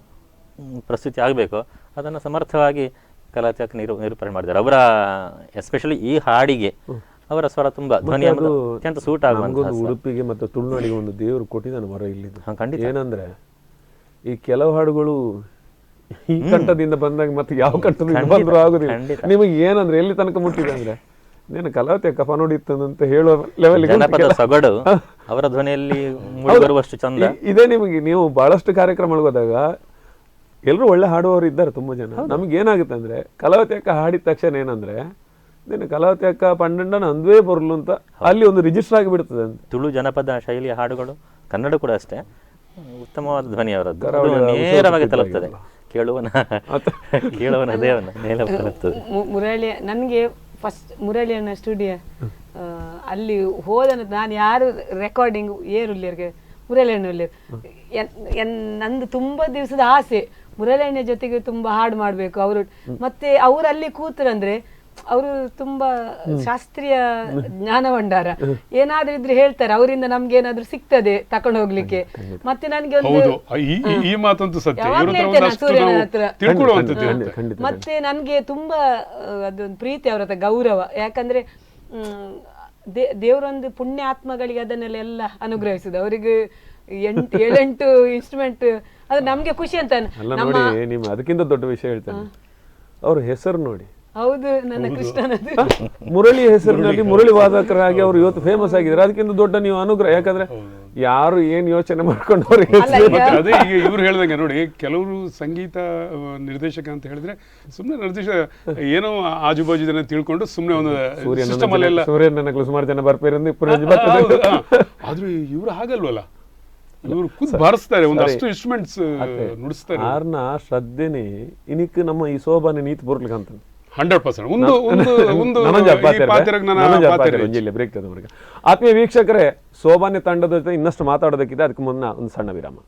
Speaker 4: ಪ್ರಸ್ತುತಿ ಆಗಬೇಕೋ ಅದನ್ನು ಸಮರ್ಥವಾಗಿ ಕಲಾತ್ಮಕ ನಿರೂಪಣೆ ಮಾಡಿದ್ದಾರೆ. ಅವರ ಎಸ್ಪೆಷಲಿ ಈ ಹಾಡಿಗೆ ಅವರ ಸ್ವರ ತುಂಬಾ ಧ್ವನಿ ಅತ್ಯಂತ ಸೂಟ್ ಆಗುವಂತ.
Speaker 1: ಉಡುಪಿಗೆ ಮತ್ತು ತುಳುನಾಡಿಗೆ ಒಂದು ದೇವರು ಕೊಟ್ಟಿದ್ದಾನೆ ವರ ಇಲ್ಲಿ. ಖಂಡಿತ. ಏನಂದ್ರೆ ಈ ಕೆಲವು ಹಾಡುಗಳು ಈ ಕಂಠದಿಂದ ಬಂದಾಗ ಮತ್ತೆ ಯಾವ ಕಂಠದಿಂದ ಬಂದರೂ ಆಗುದಿಲ್ಲ. ನಿಮಗೆ ಏನಂದ್ರೆ ಎಲ್ಲಿ ತನಕ ಮುಟ್ಟಿದೆ ಅಂದ್ರೆ ನೀನು ಕಲಾವತಿ ಕಫ ನೋಡಿತ್ತಂತ ಹೇಳುವ ಲೆವೆಲ್
Speaker 4: ಜನಪದ ಸೊಗಡು ಅವರ ಧ್ವನಿಯಲ್ಲಿ ಬರುವಷ್ಟು ಚಂದ
Speaker 1: ಇದೇ. ನಿಮಗೆ ನೀವು ಬಹಳಷ್ಟು ಕಾರ್ಯಕ್ರಮಗಳಿಗೆ ಹೋದಾಗ ಎಲ್ಲರೂ ಒಳ್ಳೆ ಹಾಡುವವರು ಇದ್ದಾರೆ ತುಂಬಾ ಜನ. ನಮ್ಗೆ ಏನಾಗುತ್ತೆ ಅಂದ್ರೆ ಕಲಾವತಿ ಅಕ್ಕ ಹಾಡಿದ ತಕ್ಷಣ ಏನಂದ್ರೆ ನೀನು ಕಲಾವತಿ ಅಕ್ಕ ಪಂಡಂಡನ ಅಂದ್ವೇ ಬರಲು ಅಂತ ಅಲ್ಲಿ ಒಂದು ರಿಜಿಸ್ಟರ್ ಆಗಿಬಿಡ್ತದೆ ಅಂತ.
Speaker 4: ತುಳು ಜನಪದ ಶೈಲಿಯ ಹಾಡುಗಳು ಕನ್ನಡ ಕೂಡ ಅಷ್ಟೇ ಉತ್ತಮವಾದ ಧ್ವನಿ ಅವರದ್ದು, ನೇರವಾಗಿ ತಲುಪ್ತದೆ ಕೇಳುವನ ಕೇಳುವನ ಹೃದಯವನ್ನು ನೇರವಾಗಿ ತಲುಪ್ತದೆ.
Speaker 3: ಮುರಳಿ ನನಗೆ ಫಸ್ಟ್ ಮುರಳಿಯನ್ನ ಸ್ಟುಡಿಯೋ ಅಲ್ಲಿ ಹೋದ ನಾನು ಯಾರು ರೆಕಾರ್ಡಿಂಗ್ ಏರುಲ್ಲಿಯರ್ಗೆ ಮುರಳಿಯಣ್ಣ ಉಳ್ಳೇರು. ನಂದು ತುಂಬ ದಿವಸದ ಆಸೆ ಮುರಳಿಯಣ್ಣ ಜೊತೆಗೆ ತುಂಬ ಹಾಡು ಮಾಡಬೇಕು ಅವರು. ಮತ್ತೆ ಅವರಲ್ಲಿ ಕೂತ್ರಂದ್ರೆ ಅವರು ತುಂಬ ಶಾಸ್ತ್ರೀಯ ಜ್ಞಾನ ಭಂಡಾರ, ಏನಾದ್ರೂ ಇದ್ರೆ ಹೇಳ್ತಾರೆ, ಅವರಿಂದ ನಮ್ಗೆ ಏನಾದ್ರೂ ಸಿಗ್ತದೆ ತಕೊಂಡು ಹೋಗ್ಲಿಕ್ಕೆ. ಮತ್ತೆ ನನ್ಗೆ ಒಂದು ಸೂರ್ಯನ ಹತ್ರ ಮತ್ತೆ ನನ್ಗೆ ತುಂಬಾ ಅದೊಂದು ಪ್ರೀತಿ ಅವ್ರ ಹತ್ರ, ಗೌರವ. ಯಾಕಂದ್ರೆ ದೇವರೊಂದು ಪುಣ್ಯ ಆತ್ಮಗಳಿಗೆ ಅದನ್ನೆಲ್ಲ ಎಲ್ಲ ಅನುಗ್ರಹಿಸುದು. ಅವರಿಗೆ 8-7 ಇನ್ಸ್ಟ್ರೂಮೆಂಟ್ ಅದು ನಮ್ಗೆ ಖುಷಿ ಅಂತ.
Speaker 1: ಅದಕ್ಕಿಂತ ದೊಡ್ಡ ವಿಷಯ ಹೇಳ್ತೇನೆ, ಅವ್ರ ಹೆಸರು ನೋಡಿ.
Speaker 3: ಹೌದು, ನನ್ನ ಕೃಷ್ಣನದು
Speaker 1: ಮುರಳಿ ಹೆಸರಿನಲ್ಲಿ ಮುರಳಿ ವಾದಕರಾಗಿ ಅವರು ಇವತ್ತು ಫೇಮಸ್ ಆಗಿದ್ದಾರೆ. ಅದಕ್ಕಿಂತ ದೊಡ್ಡ ನೀವು ಅನುಗ್ರಹ. ಯಾಕಂದ್ರೆ ಯಾರು ಏನ್ ಯೋಚನೆ ಮಾಡ್ಕೊಂಡು
Speaker 2: ಅದೇ ಈಗ ಇವ್ರು ಹೇಳ್ದಂಗೆ ನೋಡಿ, ಕೆಲವರು ಸಂಗೀತ ನಿರ್ದೇಶಕ ಅಂತ ಹೇಳಿದ್ರೆ ಸುಮ್ಮನೆ ನಿರ್ದೇಶಕ ಏನೋ ಆಜು ಬಾಜು ಜನ ತಿಳ್ಕೊಂಡು ಸುಮ್ಮನೆ ಒಂದು ಸಿಸ್ಟಮ್ ಅಲ್ಲೆಲ್ಲ
Speaker 1: ಸೂರ್ಯನ ಸುಮಾರು ಜನ ಬರ್ಪೇರಂದು.
Speaker 2: ಆದ್ರೂ ಇವ್ರು ಹಾಗಲ್ವಲ್ಲ, ಇವರು ಖುದ್ದು ಬಾರಿಸ್ತಾರೆ, ಒಂದಷ್ಟು ಇನ್ಸ್ಟ್ರೂಮೆಂಟ್ಸ್ ನುಡಿಸ್ತಾರೆ.
Speaker 1: ಆರ್ನ ಶ್ರದ್ಧೆನೆ ಇನಿಕ್ ನಮ್ಮ ಈ ಸೋಬಾನೆ ನೀತ್ ಬರ್ಲಿಕ್ಕೆ ಅಂತ
Speaker 2: 100% ಒಂದು ಒಂದು ಒಂದು
Speaker 1: ಬ್ರೇಕ್. ಆತ್ಮೀಯ ವೀಕ್ಷಕರೇ, ಸೋಬಾನೆ ತಂಡದ ಜೊತೆ ಇನ್ನಷ್ಟು ಮಾತಾಡೋದಕ್ಕಿದೆ, ಅದಕ್ಕೆ ಮುನ್ನ ಒಂದು ಸಣ್ಣ ವಿರಾಮ.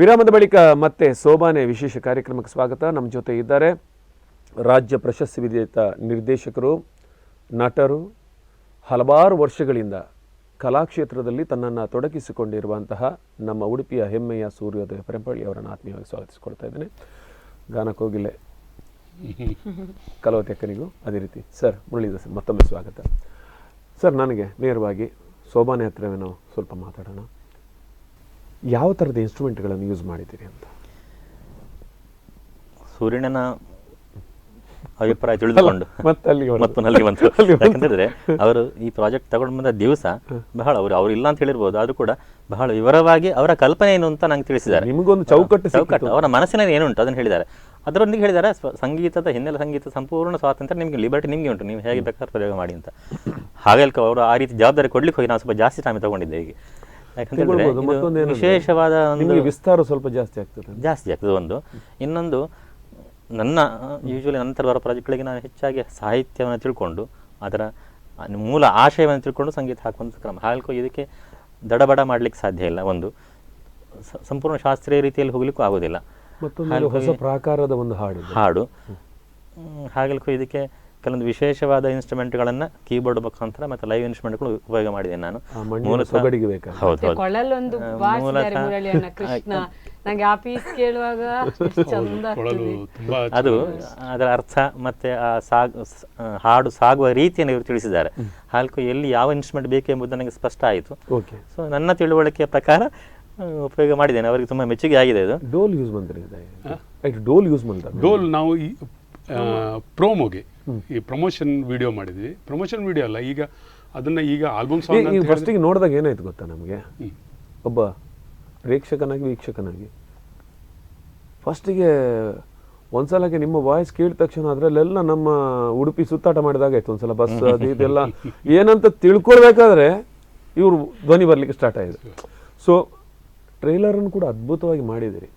Speaker 1: ವಿರಾಮದ ಬಳಿಕ ಮತ್ತೆ ಸೋಬಾನೆ ವಿಶೇಷ ಕಾರ್ಯಕ್ರಮಕ್ಕೆ ಸ್ವಾಗತ. ನಮ್ಮ ಜೊತೆ ಇದ್ದಾರೆ ರಾಜ್ಯ ಪ್ರಶಸ್ತಿ ವಿಜೇತ ನಿರ್ದೇಶಕರು, ನಟರು, ಹಲವಾರು ವರ್ಷಗಳಿಂದ ಕಲಾಕ್ಷೇತ್ರದಲ್ಲಿ ತನ್ನನ್ನು ತೊಡಗಿಸಿಕೊಂಡಿರುವಂತಹ ನಮ್ಮ ಉಡುಪಿಯ ಹೆಮ್ಮೆಯ ಸೂರ್ಯೋದಯ ಪೆರಂಪಳ್ಳಿ ಅವರನ್ನು ಆತ್ಮೀಯವಾಗಿ ಸ್ವಾಗತಿಸಿಕೊಳ್ತಾ ಇದ್ದೇನೆ. ಗಾನಕೋಗಿಲೆ ಕಲವತಿ ಅಕ್ಕನಿಗೂ ಅದೇ ರೀತಿ ಸರ್ ಮುರಳೀಧರ್ ಸರ್ ಮತ್ತೊಮ್ಮೆ ಸ್ವಾಗತ. ಸರ್, ನನಗೆ ನೇರವಾಗಿ ಸೋಬಾನೆ ಹತ್ರವೇ ನಾವು ಸ್ವಲ್ಪ ಮಾತಾಡೋಣ. ಯಾವ ಥರದ ಇನ್ಸ್ಟ್ರೂಮೆಂಟ್ಗಳನ್ನು ಯೂಸ್ ಮಾಡಿದ್ದೀರಿ ಅಂತ?
Speaker 4: ಸೂರ್ಯನ ಅಭಿಪ್ರಾಯ ತಿಳಿದುಕೊಂಡು ಮತ್ತೆ ಬಂತು. ಯಾಕಂತಂದ್ರೆ ಅವರು ಈ ಪ್ರಾಜೆಕ್ಟ್ ತಗೊಂಡು ಬಂದ ದಿವಸ ಬಹಳ ಅವರು ಇಲ್ಲ ಅಂತ ಹೇಳಿರ್ಬೋದು, ಆದ್ರೂ ಕೂಡ ಬಹಳ ವಿವರವಾಗಿ ಅವರ ಕಲ್ಪನೆ ಏನು ಅಂತ ನಂಗೆ ತಿಳಿಸಿದ್ದಾರೆ.
Speaker 1: ನಿಮಗೊಂದು ಚೌಕಟ್ಟು
Speaker 4: ಚೌಕಟ್ಟು ಅವರ ಮನಸ್ಸಿನಲ್ಲಿ ಏನುಂಟು ಅದನ್ನು ಹೇಳಿದ್ದಾರೆ. ಅದರೊಂದಿಗೆ ಹೇಳಿದ್ದಾರೆ ಸಂಗೀತದ ಹಿನ್ನೆಲೆ ಸಂಗೀತ ಸಂಪೂರ್ಣ ಸ್ವಾತಂತ್ರ್ಯ ನಿಮಗೆ, ಲಿಬರ್ಟಿ ನಿಮಗೆ ಉಂಟು, ನೀವು ಹೇಗೆ ಬೇಕಾದ್ರೂ ಪ್ರಯೋಗ ಮಾಡಿ ಅಂತ. ಹಾಗೆ ಅವರು ಆ ರೀತಿ ಜವಾಬ್ದಾರಿ ಕೊಡ್ಲಿಕ್ಕೆ ಹೋಗಿ ನಾನು ಸ್ವಲ್ಪ ಜಾಸ್ತಿ ಟೈಮ್ ತಗೊಂಡಿದ್ದೆ ಈಗ. ಯಾಕಂತಂದ್ರೆ ವಿಶೇಷವಾದ ಒಂದು
Speaker 1: ವಿಸ್ತಾರ ಸ್ವಲ್ಪ ಜಾಸ್ತಿ ಆಗ್ತದೆ,
Speaker 4: ಜಾಸ್ತಿ ಆಗ್ತದೆ ಒಂದು. ಇನ್ನೊಂದು, ನನ್ನ ಯೂಶ್ವಲಿ ನಂತರ ಬರೋ ಪ್ರಾಜೆಕ್ಟ್ಗಳಿಗೆ ನಾನು ಹೆಚ್ಚಾಗಿ ಸಾಹಿತ್ಯವನ್ನು ತಿಳ್ಕೊಂಡು ಅದರ ಮೂಲ ಆಶಯವನ್ನು ತಿಳ್ಕೊಂಡು ಸಂಗೀತ ಹಾಕುವಂಥ ಕ್ರಮ. ಹಾಗೆ ಇದಕ್ಕೆ ದಡಬಡ ಮಾಡಲಿಕ್ಕೆ ಸಾಧ್ಯ ಇಲ್ಲ. ಒಂದು ಸಂಪೂರ್ಣ ಶಾಸ್ತ್ರೀಯ ರೀತಿಯಲ್ಲಿ ಹೋಗ್ಲಿಕ್ಕೂ ಆಗೋದಿಲ್ಲ.
Speaker 1: ಮತ್ತೊಂದು ಹೊಸ ಪ್ರಾಕಾರದ ಒಂದು ಹಾಡು
Speaker 4: ಹಾಡು ಹಾಗಲಿಕ್ಕೂ ಇದಕ್ಕೆ ಕೆಲವೊಂದು ವಿಶೇಷವಾದ ಇನ್ಸ್ಟ್ರೂಮೆಂಟ್ಗಳನ್ನು ಕೀಬೋರ್ಡ್ ಮುಖಾಂತರ ಮತ್ತು ಲೈವ್ ಇನ್ಸ್ಟ್ರೂಮೆಂಟ್ಗಳು ಉಪಯೋಗ ಮಾಡಿದ್ದೇನೆ ನಾನು. ಅದು ಅದರ ಅರ್ಥ ಮತ್ತೆ ಆ ಹಾಡು ಸಾಗುವ ರೀತಿಯನ್ನು ಇವರು ತಿಳಿಸಿದ್ದಾರೆ. ಹಾಲ್ಕು ಎಲ್ಲಿ ಯಾವ ಇನ್ಸ್ಟ್ರೂಮೆಂಟ್ ಬೇಕು ಎಂಬುದು ನನಗೆ ಸ್ಪಷ್ಟ ಆಯಿತು. ಸೊ ನನ್ನ ತಿಳುವಳಿಕೆಯ ಪ್ರಕಾರ ಉಪಯೋಗ ಮಾಡಿದ್ದೇನೆ, ಅವರಿಗೆ ತುಂಬಾ ಮೆಚ್ಚುಗೆ ಆಗಿದೆ. ಇದು
Speaker 1: ಡೋಲ್ ಯೂಸ್ ಮಾಡ್ತಾರೆ, ಡೋಲ್ ಯೂಸ್ ಮಾಡ್ತಾರೆ.
Speaker 2: ಡೋಲ್ ನಾವು ಈ ಪ್ರೋಮೋಗೆ ಈ ಪ್ರಮೋಷನ್ ವಿಡಿಯೋ ಮಾಡಿದ್ವಿ. ಪ್ರಮೋಷನ್ ವಿಡಿಯೋ ಅಲ್ಲ, ಈಗ ಅದನ್ನ ಈಗ ಆಲ್ಬಮ್ ಸಾಂಗ್
Speaker 1: ಫಸ್ಟಿಗೆ ನೋಡಿದಾಗ ಏನಾಯ್ತು ಗೊತ್ತಾ ನಮಗೆ, ಒಬ್ಬ ಪ್ರೇಕ್ಷಕನಾಗಿ ವೀಕ್ಷಕನಾಗಿ ಫಸ್ಟಿಗೆ ಒಂದ್ಸಲಕ್ಕೆ ನಿಮ್ಮ ವಾಯ್ಸ್ ಕೇಳಿದ ತಕ್ಷಣ ಅದರಲ್ಲೆಲ್ಲ ನಮ್ಮ ಉಡುಪಿ ಸುತ್ತಾಟ ಮಾಡಿದಾಗ ಆಯ್ತು. ಒಂದ್ಸಲ ಬಸ್ ಅದು ಇದೆಲ್ಲ ಏನಂತ ತಿಳ್ಕೊಳ್ಬೇಕಾದ್ರೆ ಇವರು ಧ್ವನಿ ಬರಲಿಕ್ಕೆ ಸ್ಟಾರ್ಟ್ ಆಯಿತು. ಸೊ ಟ್ರೈಲರನ್ನು ಕೂಡ ಅದ್ಭುತವಾಗಿ ಮಾಡಿದಿರಿ.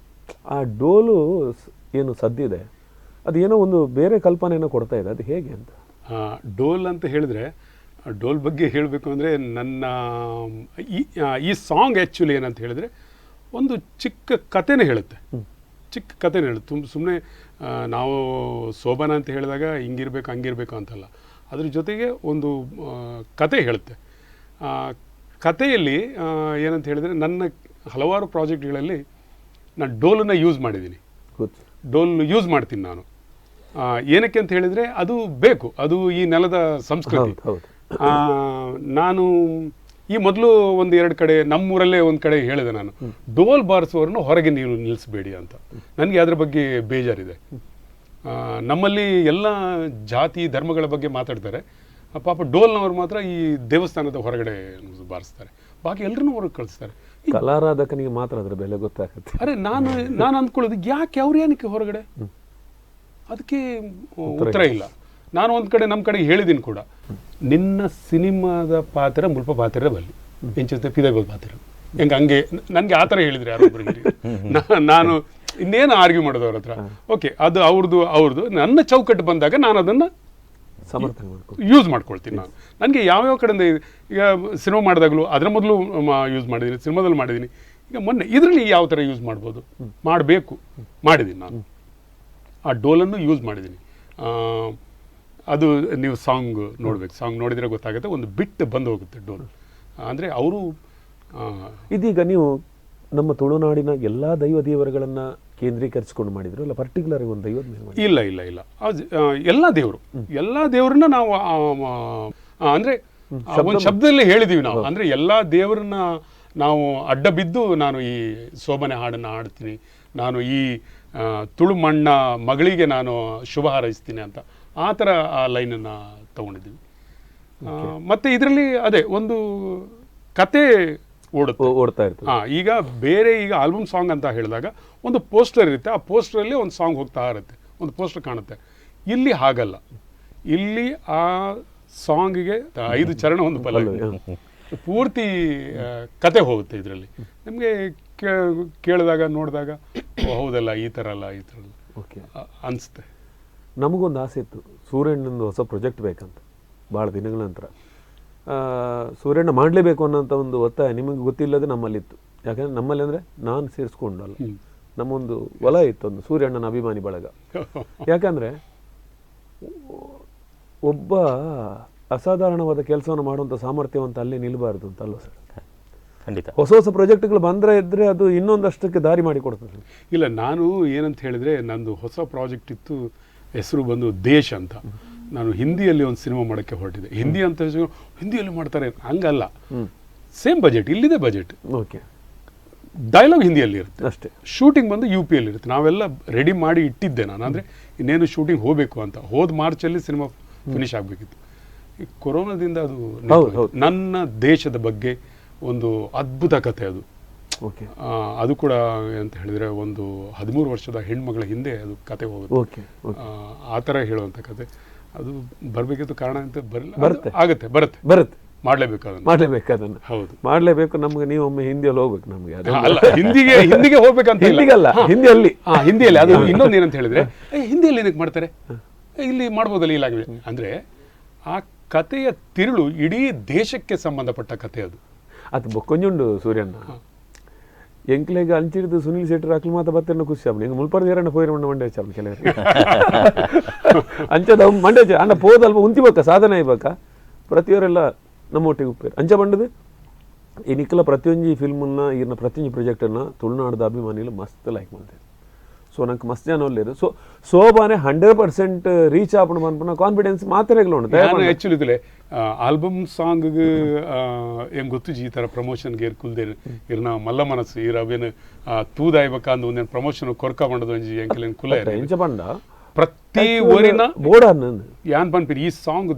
Speaker 1: ಆ ಡೋಲು ಏನು ಸದ್ದಿದೆ ಅದೇನೋ ಒಂದು ಬೇರೆ ಕಲ್ಪನೆಯನ್ನು ಕೊಡ್ತಾ ಇದೆ, ಅದು ಹೇಗೆ ಅಂತ?
Speaker 2: ಡೋಲ್ ಅಂತ ಹೇಳಿದ್ರೆ, ಡೋಲ್ ಬಗ್ಗೆ ಹೇಳಬೇಕು ಅಂದರೆ ನನ್ನ ಈ ಸಾಂಗ್ ಆ್ಯಕ್ಚುಲಿ ಏನಂತ ಹೇಳಿದ್ರೆ ಒಂದು ಚಿಕ್ಕ ಕಥೆನೇ ಹೇಳುತ್ತೆ. ಚಿಕ್ಕ ಕಥೆನೇ ಹೇಳುತ್ತೆ. ತುಂಬ ಸುಮ್ಮನೆ ನಾವು ಸೋಬಾನ ಅಂತ ಹೇಳಿದಾಗ ಹಿಂಗಿರಬೇಕು ಹಂಗಿರಬೇಕು ಅಂತಲ್ಲ, ಅದ್ರ ಜೊತೆಗೆ ಒಂದು ಕತೆ ಹೇಳುತ್ತೆ. ಕಥೆಯಲ್ಲಿ ಏನಂತ ಹೇಳಿದರೆ ನನ್ನ ಹಲವಾರು ಪ್ರಾಜೆಕ್ಟ್ಗಳಲ್ಲಿ ನಾನು ಡೋಲನ್ನು ಯೂಸ್ ಮಾಡಿದ್ದೀನಿ. ಡೋಲ್ ಯೂಸ್ ಮಾಡ್ತೀನಿ ನಾನು. ಏನಕ್ಕೆ ಅಂತ ಹೇಳಿದರೆ ಅದು ಬೇಕು, ಅದು ಈ ನೆಲದ ಸಂಸ್ಕೃತಿ. ನಾನು ಈ ಮೊದಲು ಒಂದು ಎರಡು ಕಡೆ ನಮ್ಮೂರಲ್ಲೇ ಒಂದು ಕಡೆ ಹೇಳಿದೆ ನಾನು, ಡೋಲ್ ಬಾರಿಸುವವರನ್ನು ಹೊರಗೆ ನೀವು ನಿಲ್ಲಿಸಬೇಡಿ ಅಂತ. ನನಗೆ ಅದ್ರ ಬಗ್ಗೆ ಬೇಜಾರಿದೆ. ನಮ್ಮಲ್ಲಿ ಎಲ್ಲ ಜಾತಿ ಧರ್ಮಗಳ ಬಗ್ಗೆ ಮಾತಾಡ್ತಾರೆ, ಪಾಪ ಡೋಲ್ನವ್ರು ಮಾತ್ರ ಈ ದೇವಸ್ಥಾನದ ಹೊರಗಡೆ ಬಾರಿಸ್ತಾರೆ, ಬಾಕಿ ಎಲ್ಲರನ್ನೂ ಹೊರಗೆ ಕಳಿಸ್ತಾರೆ.
Speaker 1: ಕಲಾರಾಧಕನಿಗೆ ಮಾತ್ರ ಅದರ ಬೆಲೆ ಗೊತ್ತಾಗುತ್ತೆ.
Speaker 2: ಅರೆ ನಾನು ಅಂದ್ಕೊಳ್ಳೋದು ಯಾಕೆ ಅವ್ರು ಏನಕ್ಕೆ ಹೊರಗಡೆ, ಅದಕ್ಕೆ ಉತ್ತರ ಇಲ್ಲ. ನಾನು ಒಂದು ಕಡೆ ನಮ್ಮ ಕಡೆಗೆ ಹೇಳಿದ್ದೀನಿ ಕೂಡ, ನಿನ್ನ ಸಿನಿಮಾದ ಪಾತ್ರ ಮುಲ್ಪ ಪಾತ್ರ ಬಲ್ಲಿ ಎಂಚಂತೆ ಪಿದಗೋಲ್ ಪಾತ್ರ ಹೆಂಗೆ ಹಂಗೆ ನನಗೆ ಆ ಥರ ಹೇಳಿದ್ರೆ ಯಾರೊಬ್ಬರು ನಾನು ಇನ್ನೇನು ಆರ್ಗ್ಯೂ ಮಾಡೋದು ಅವ್ರ ಹತ್ರ. ಓಕೆ, ಅದು ಅವ್ರದ್ದು ಅವ್ರದ್ದು ನನ್ನ ಚೌಕಟ್ಟು ಬಂದಾಗ ನಾನು ಅದನ್ನು
Speaker 1: ಸಮರ್ಥನೆ
Speaker 2: ಯೂಸ್ ಮಾಡ್ಕೊಳ್ತೀನಿ. ನಾನು ನನಗೆ ಯಾವ್ಯಾವ ಕಡೆಯಿಂದ ಈಗ ಸಿನಿಮಾ ಮಾಡಿದಾಗಲೂ ಅದರ ಮೊದಲು ಯೂಸ್ ಮಾಡಿದ್ದೀನಿ, ಸಿನಿಮಾದಲ್ಲಿ ಮಾಡಿದ್ದೀನಿ, ಈಗ ಮೊನ್ನೆ ಇದರಲ್ಲಿ ಯಾವ ಥರ ಯೂಸ್ ಮಾಡ್ಬೋದು ಮಾಡಬೇಕು ಮಾಡಿದ್ದೀನಿ ನಾನು. ಆ ಡೋಲನ್ನು ಯೂಸ್ ಮಾಡಿದ್ದೀನಿ. ಅದು ನೀವು ಸಾಂಗ್ ನೋಡಬೇಕು, ಸಾಂಗ್ ನೋಡಿದರೆ ಗೊತ್ತಾಗುತ್ತೆ, ಒಂದು ಬಿಟ್ಟು ಬಂದು ಹೋಗುತ್ತೆ ಡೋಲ್. ಅಂದರೆ ಅವರು
Speaker 1: ಇದೀಗ ನೀವು ನಮ್ಮ ತುಳುನಾಡಿನ ಎಲ್ಲ ದೈವ ದೇವರುಗಳನ್ನು ಕೇಂದ್ರೀಕರಿಸಿಕೊಂಡು ಮಾಡಿದ್ರು ಅಲ್ಲ, ಪರ್ಟಿಕ್ಯುಲರ್ ಒಂದು ದೈವದ ಮೇಲೆ?
Speaker 2: ಇಲ್ಲ ಇಲ್ಲ ಇಲ್ಲ, ಎಲ್ಲ ದೇವರು, ಎಲ್ಲ ದೇವರನ್ನ ನಾವು ಅಂದರೆ ಒಂದು ಶಬ್ದದಲ್ಲೇ ಹೇಳಿದೀವಿ ನಾವು. ಅಂದರೆ ಎಲ್ಲ ದೇವರನ್ನ ನಾವು ಅಡ್ಡ ಬಿದ್ದು ನಾನು ಈ ಸೋಬನೆ ಹಾಡನ್ನು ಹಾಡ್ತೀನಿ, ನಾನು ಈ Tulu ಮಣ್ಣ ಮಗಳಿಗೆ ನಾನು ಶುಭ ಹಾರೈಸ್ತೀನಿ ಅಂತ ಆ ಥರ ಆ ಲೈನನ್ನು ತಗೊಂಡಿದ್ದೀವಿ. ಮತ್ತು ಇದರಲ್ಲಿ ಅದೇ ಒಂದು ಕತೆ ಓಡುತ್ತೆ,
Speaker 1: ಓಡ್ತಾ ಇರ್ತದೆ.
Speaker 2: ಈಗ ಬೇರೆ ಈಗ ಆಲ್ಬಮ್ ಸಾಂಗ್ ಅಂತ ಹೇಳಿದಾಗ ಒಂದು ಪೋಸ್ಟರ್ ಇರುತ್ತೆ, ಆ ಪೋಸ್ಟರಲ್ಲಿ ಒಂದು ಸಾಂಗ್ ಹೋಗ್ತಾ ಇರುತ್ತೆ, ಒಂದು ಪೋಸ್ಟರ್ ಕಾಣುತ್ತೆ. ಇಲ್ಲಿ ಹಾಗಲ್ಲ, ಇಲ್ಲಿ ಆ ಸಾಂಗಿಗೆ 5 ಚರಣ ಒಂದು ಪಲ್ಲವಿ, ಪೂರ್ತಿ ಕತೆ ಹೋಗುತ್ತೆ. ಇದರಲ್ಲಿ ನಿಮಗೆ ಕೇಳಿದಾಗ ನೋಡಿದಾಗ ಹೌದಲ್ಲ, ಈ ಥರ ಅಲ್ಲ, ಈ ಥರ ಅಲ್ಲ
Speaker 1: ಓಕೆ
Speaker 2: ಅನಿಸುತ್ತೆ.
Speaker 1: ನಮಗೊಂದು ಆಸೆ ಇತ್ತು, ಸೂರ್ಯಣ್ಣಂದು ಹೊಸ ಪ್ರಾಜೆಕ್ಟ್ ಬೇಕಂತ. ಭಾಳ ದಿನಗಳ ನಂತರ ಸೂರ್ಯಣ್ಣ ಮಾಡಲೇಬೇಕು ಅನ್ನೋಂಥ ಒಂದು ಒತ್ತಾಯ ನಿಮಗೆ ಗೊತ್ತಿಲ್ಲದೆ ನಮ್ಮಲ್ಲಿತ್ತು. ಯಾಕಂದರೆ ನಮ್ಮಲ್ಲಿ ಅಂದರೆ ನಾನು ಸೇರಿಸ್ಕೊಂಡಲ್ಲ, ನಮ್ಮೊಂದು ಒಲ ಇತ್ತು, ಒಂದು ಸೂರ್ಯಣ್ಣನ ಅಭಿಮಾನಿ ಬಳಗ. ಯಾಕಂದರೆ ಒಬ್ಬ ಅಸಾಧಾರಣವಾದ ಕೆಲಸವನ್ನು ಮಾಡುವಂಥ ಸಾಮರ್ಥ್ಯವಂತ ಅಲ್ಲೇ ನಿಲ್ಲಬಾರ್ದು ಅಂತ ಅಲ್ವ ಸರ್?
Speaker 4: ಖಂಡಿತ.
Speaker 1: ಹೊಸ ಹೊಸ ಪ್ರಾಜೆಕ್ಟ್ಗಳು ಬಂದರೆ ಇದ್ದರೆ ಅದು ಇನ್ನೊಂದಷ್ಟಕ್ಕೆ ದಾರಿ ಮಾಡಿಕೊಡ್ತದೆ.
Speaker 2: ಇಲ್ಲ, ನಾನು ಏನಂತ ಹೇಳಿದರೆ, ನಂದು ಹೊಸ ಪ್ರಾಜೆಕ್ಟ್ ಇತ್ತು, ಹೆಸರು ಬಂದು ದೇಶ್ ಅಂತ. ನಾನು ಹಿಂದಿಯಲ್ಲಿ ಒಂದು ಸಿನಿಮಾ ಮಾಡೋಕ್ಕೆ ಹೊರಟಿದ್ದೆ. ಹಿಂದಿ ಅಂತ ಹಿಂದಿಯಲ್ಲಿ ಮಾಡ್ತಾರೆ ಹಂಗಲ್ಲ, ಸೇಮ್ ಬಜೆಟ್ ಇಲ್ಲಿದೆ budget,
Speaker 1: okay,
Speaker 2: dialogue ಹಿಂದಿಯಲ್ಲಿ ಇರುತ್ತೆ
Speaker 1: ಅಷ್ಟೇ,
Speaker 2: ಶೂಟಿಂಗ್ ಬಂದು you ಪಿಯಲ್ಲಿ ಇರುತ್ತೆ. ನಾವೆಲ್ಲ ರೆಡಿ ಮಾಡಿ ಇಟ್ಟಿದ್ದೆ ನಾನು, ಅಂದರೆ ಇನ್ನೇನು ಶೂಟಿಂಗ್ ಹೋಗಬೇಕು ಅಂತ. ಹೋದ ಮಾರ್ಚಲ್ಲಿ ಸಿನಿಮಾ ಫಿನಿಶ್ ಆಗಬೇಕಿತ್ತು. ಈ ಕೊರೋನಾದಿಂದ ಅದು ನನ್ನ ದೇಶದ ಬಗ್ಗೆ ಒಂದು ಅದ್ಭುತ ಕಥೆ ಅದು.
Speaker 1: ಓಕೆ,
Speaker 2: ಅದು ಕೂಡ ಅಂತ ಹೇಳಿದರೆ ಒಂದು 13 ವರ್ಷದ ಹೆಣ್ಮಗಳ ಹಿಂದೆ ಅದು ಕತೆ ಹೋಗುತ್ತೆ.
Speaker 1: ಓಕೆ,
Speaker 2: ಆ ಥರ ಹೇಳುವಂಥ ಕತೆ ಅದು ಬರಬೇಕಿತ್ತು. ಕಾರಣ ಅಂತ ಬರಲ್ಲ,
Speaker 1: ಬರುತ್ತೆ,
Speaker 2: ಆಗುತ್ತೆ, ಬರುತ್ತೆ,
Speaker 1: ಬರುತ್ತೆ,
Speaker 2: ಮಾಡಲೇಬೇಕು ಅದನ್ನು,
Speaker 1: ಮಾಡಲೇಬೇಕು ಅದನ್ನು,
Speaker 2: ಹೌದು,
Speaker 1: ಮಾಡಲೇಬೇಕು. ನಮ್ಗೆ ನೀವು ಒಮ್ಮೆ ಹಿಂದಿಯಲ್ಲಿ ಹೋಗ್ಬೇಕು, ನಮಗೆ
Speaker 2: ಅಲ್ಲ, ಹಿಂದಿಗೆ ಹಿಂದಿಗೆ ಹೋಗ್ಬೇಕಂತ
Speaker 1: ಹಿಂದಿಗಲ್ಲ, ಹಿಂದಿಯಲ್ಲಿ,
Speaker 2: ಹಿಂದಿಯಲ್ಲಿ. ಅದು ಇನ್ನೊಂದು ಏನಂತ ಹೇಳಿದ್ರೆ, ಹಿಂದಿಯಲ್ಲಿ ಏನಕ್ಕೆ ಮಾಡ್ತಾರೆ, ಇಲ್ಲಿ ಮಾಡ್ಬೋದಲ್ಲ ಈ ಲ್ಯಾಂಗ್ವೇಜ್ ಅಂದರೆ ಆ ಕಥೆಯ ತಿರುಳು ಇಡೀ ದೇಶಕ್ಕೆ ಸಂಬಂಧಪಟ್ಟ ಕಥೆ ಅದು.
Speaker 1: ಅದು ಬೊಕ್ಕೊಂಜುಂಡು ಸೂರ್ಯಣ್ಣ ಎಂಕ್ಲೆಗ್ ಅಂಚಿಡ್ದು ಸುನಿಲ್ ಶೆಟ್ಟರ್ ಅಕ್ಲು ಮಾತ ಬತ್ತಿನ ಖುಷಿ ಆಪುಂಡು. ಇಂಗ್ ಮುಲ್ಪರ್ದ ಏರಣ್ಣ ಪೋಯಿರ ಮಂಡೆ ಹೆಚ್ಚಾಪುಂಡು ಕೆಲವರು ಅಂಚದ ಮಂಡೆ ಹೆಚ್ಚ ಅಣ್ಣ ಪೋದಲ್ಪ ಉಂತಿ ಬಕ್ಕ ಸಾಧನೆ ಆಯ್ಬಕ್ಕ ಪ್ರತಿಯವರೆಲ್ಲ ನಮ್ಮ ಒಟ್ಟಿಗೆ ಉಪ್ಪೇರು ಅಂಚ ಬಂಡದು. ಈ ನಿಕ್ಕಲ ಪ್ರತಿಯೊಂಜಿ ಫಿಲ್ಮನ್ನ ಈರ್ನ ಪ್ರತಿಯೊಂಜಿ ಪ್ರಾಜೆಕ್ಟನ್ನು ತುಳುನಾಡದ ಅಭಿಮಾನಿಗಳು ಮಸ್ತ್ ಲೈಕ್ ಮಾಡ್ತಾರೆ. ಸೊ ನಂಗೆ ಮಸ್ತ್ ಜನ ಒಲ್ಲೇರು. ಸೊ ಸೋಬಾನೆ 100% ರೀಚ್ ಆಪುಂಡು ಪನ್ಪುನ ಕಾನ್ಫಿಡೆನ್ಸ್ ಮಾತ್ರೆಗಳು ಉಂಟು.
Speaker 2: ನಾನು ಆ್ಯಕ್ಚುಲಿ ಇದ್ರೆ ಆಲ್ಬಮ್ ಸಾಂಗ್ಗೆ ಏನ್ ಗೊತ್ತುಜಿ ಈ ಥರ ಪ್ರಮೋಷನ್ಗೆ ಏರ್ ಕುಲ್ದೇನು ಇರ್ನ ಮಲ್ಲ ಮನಸ್ಸು ಇರ ಅವೇನು ತೂದಾಯ್ಬೇಕ ಅಂದ್ ಒಂದೇನು ಪ್ರಮೋಷನ್ ಕೊರ್ಕ ಮಾಡದು ಒಂಜಿ ಎಂಕಲೇನು ಕುಲ
Speaker 1: ಎಂಚ ಪಂಡ
Speaker 2: ಪ್ರತಿ ಊರಿನ
Speaker 1: ಬೋಡ
Speaker 2: ಯಾನ್ ಪನ್ಪಿರಿ ಈ ಸಾಂಗ್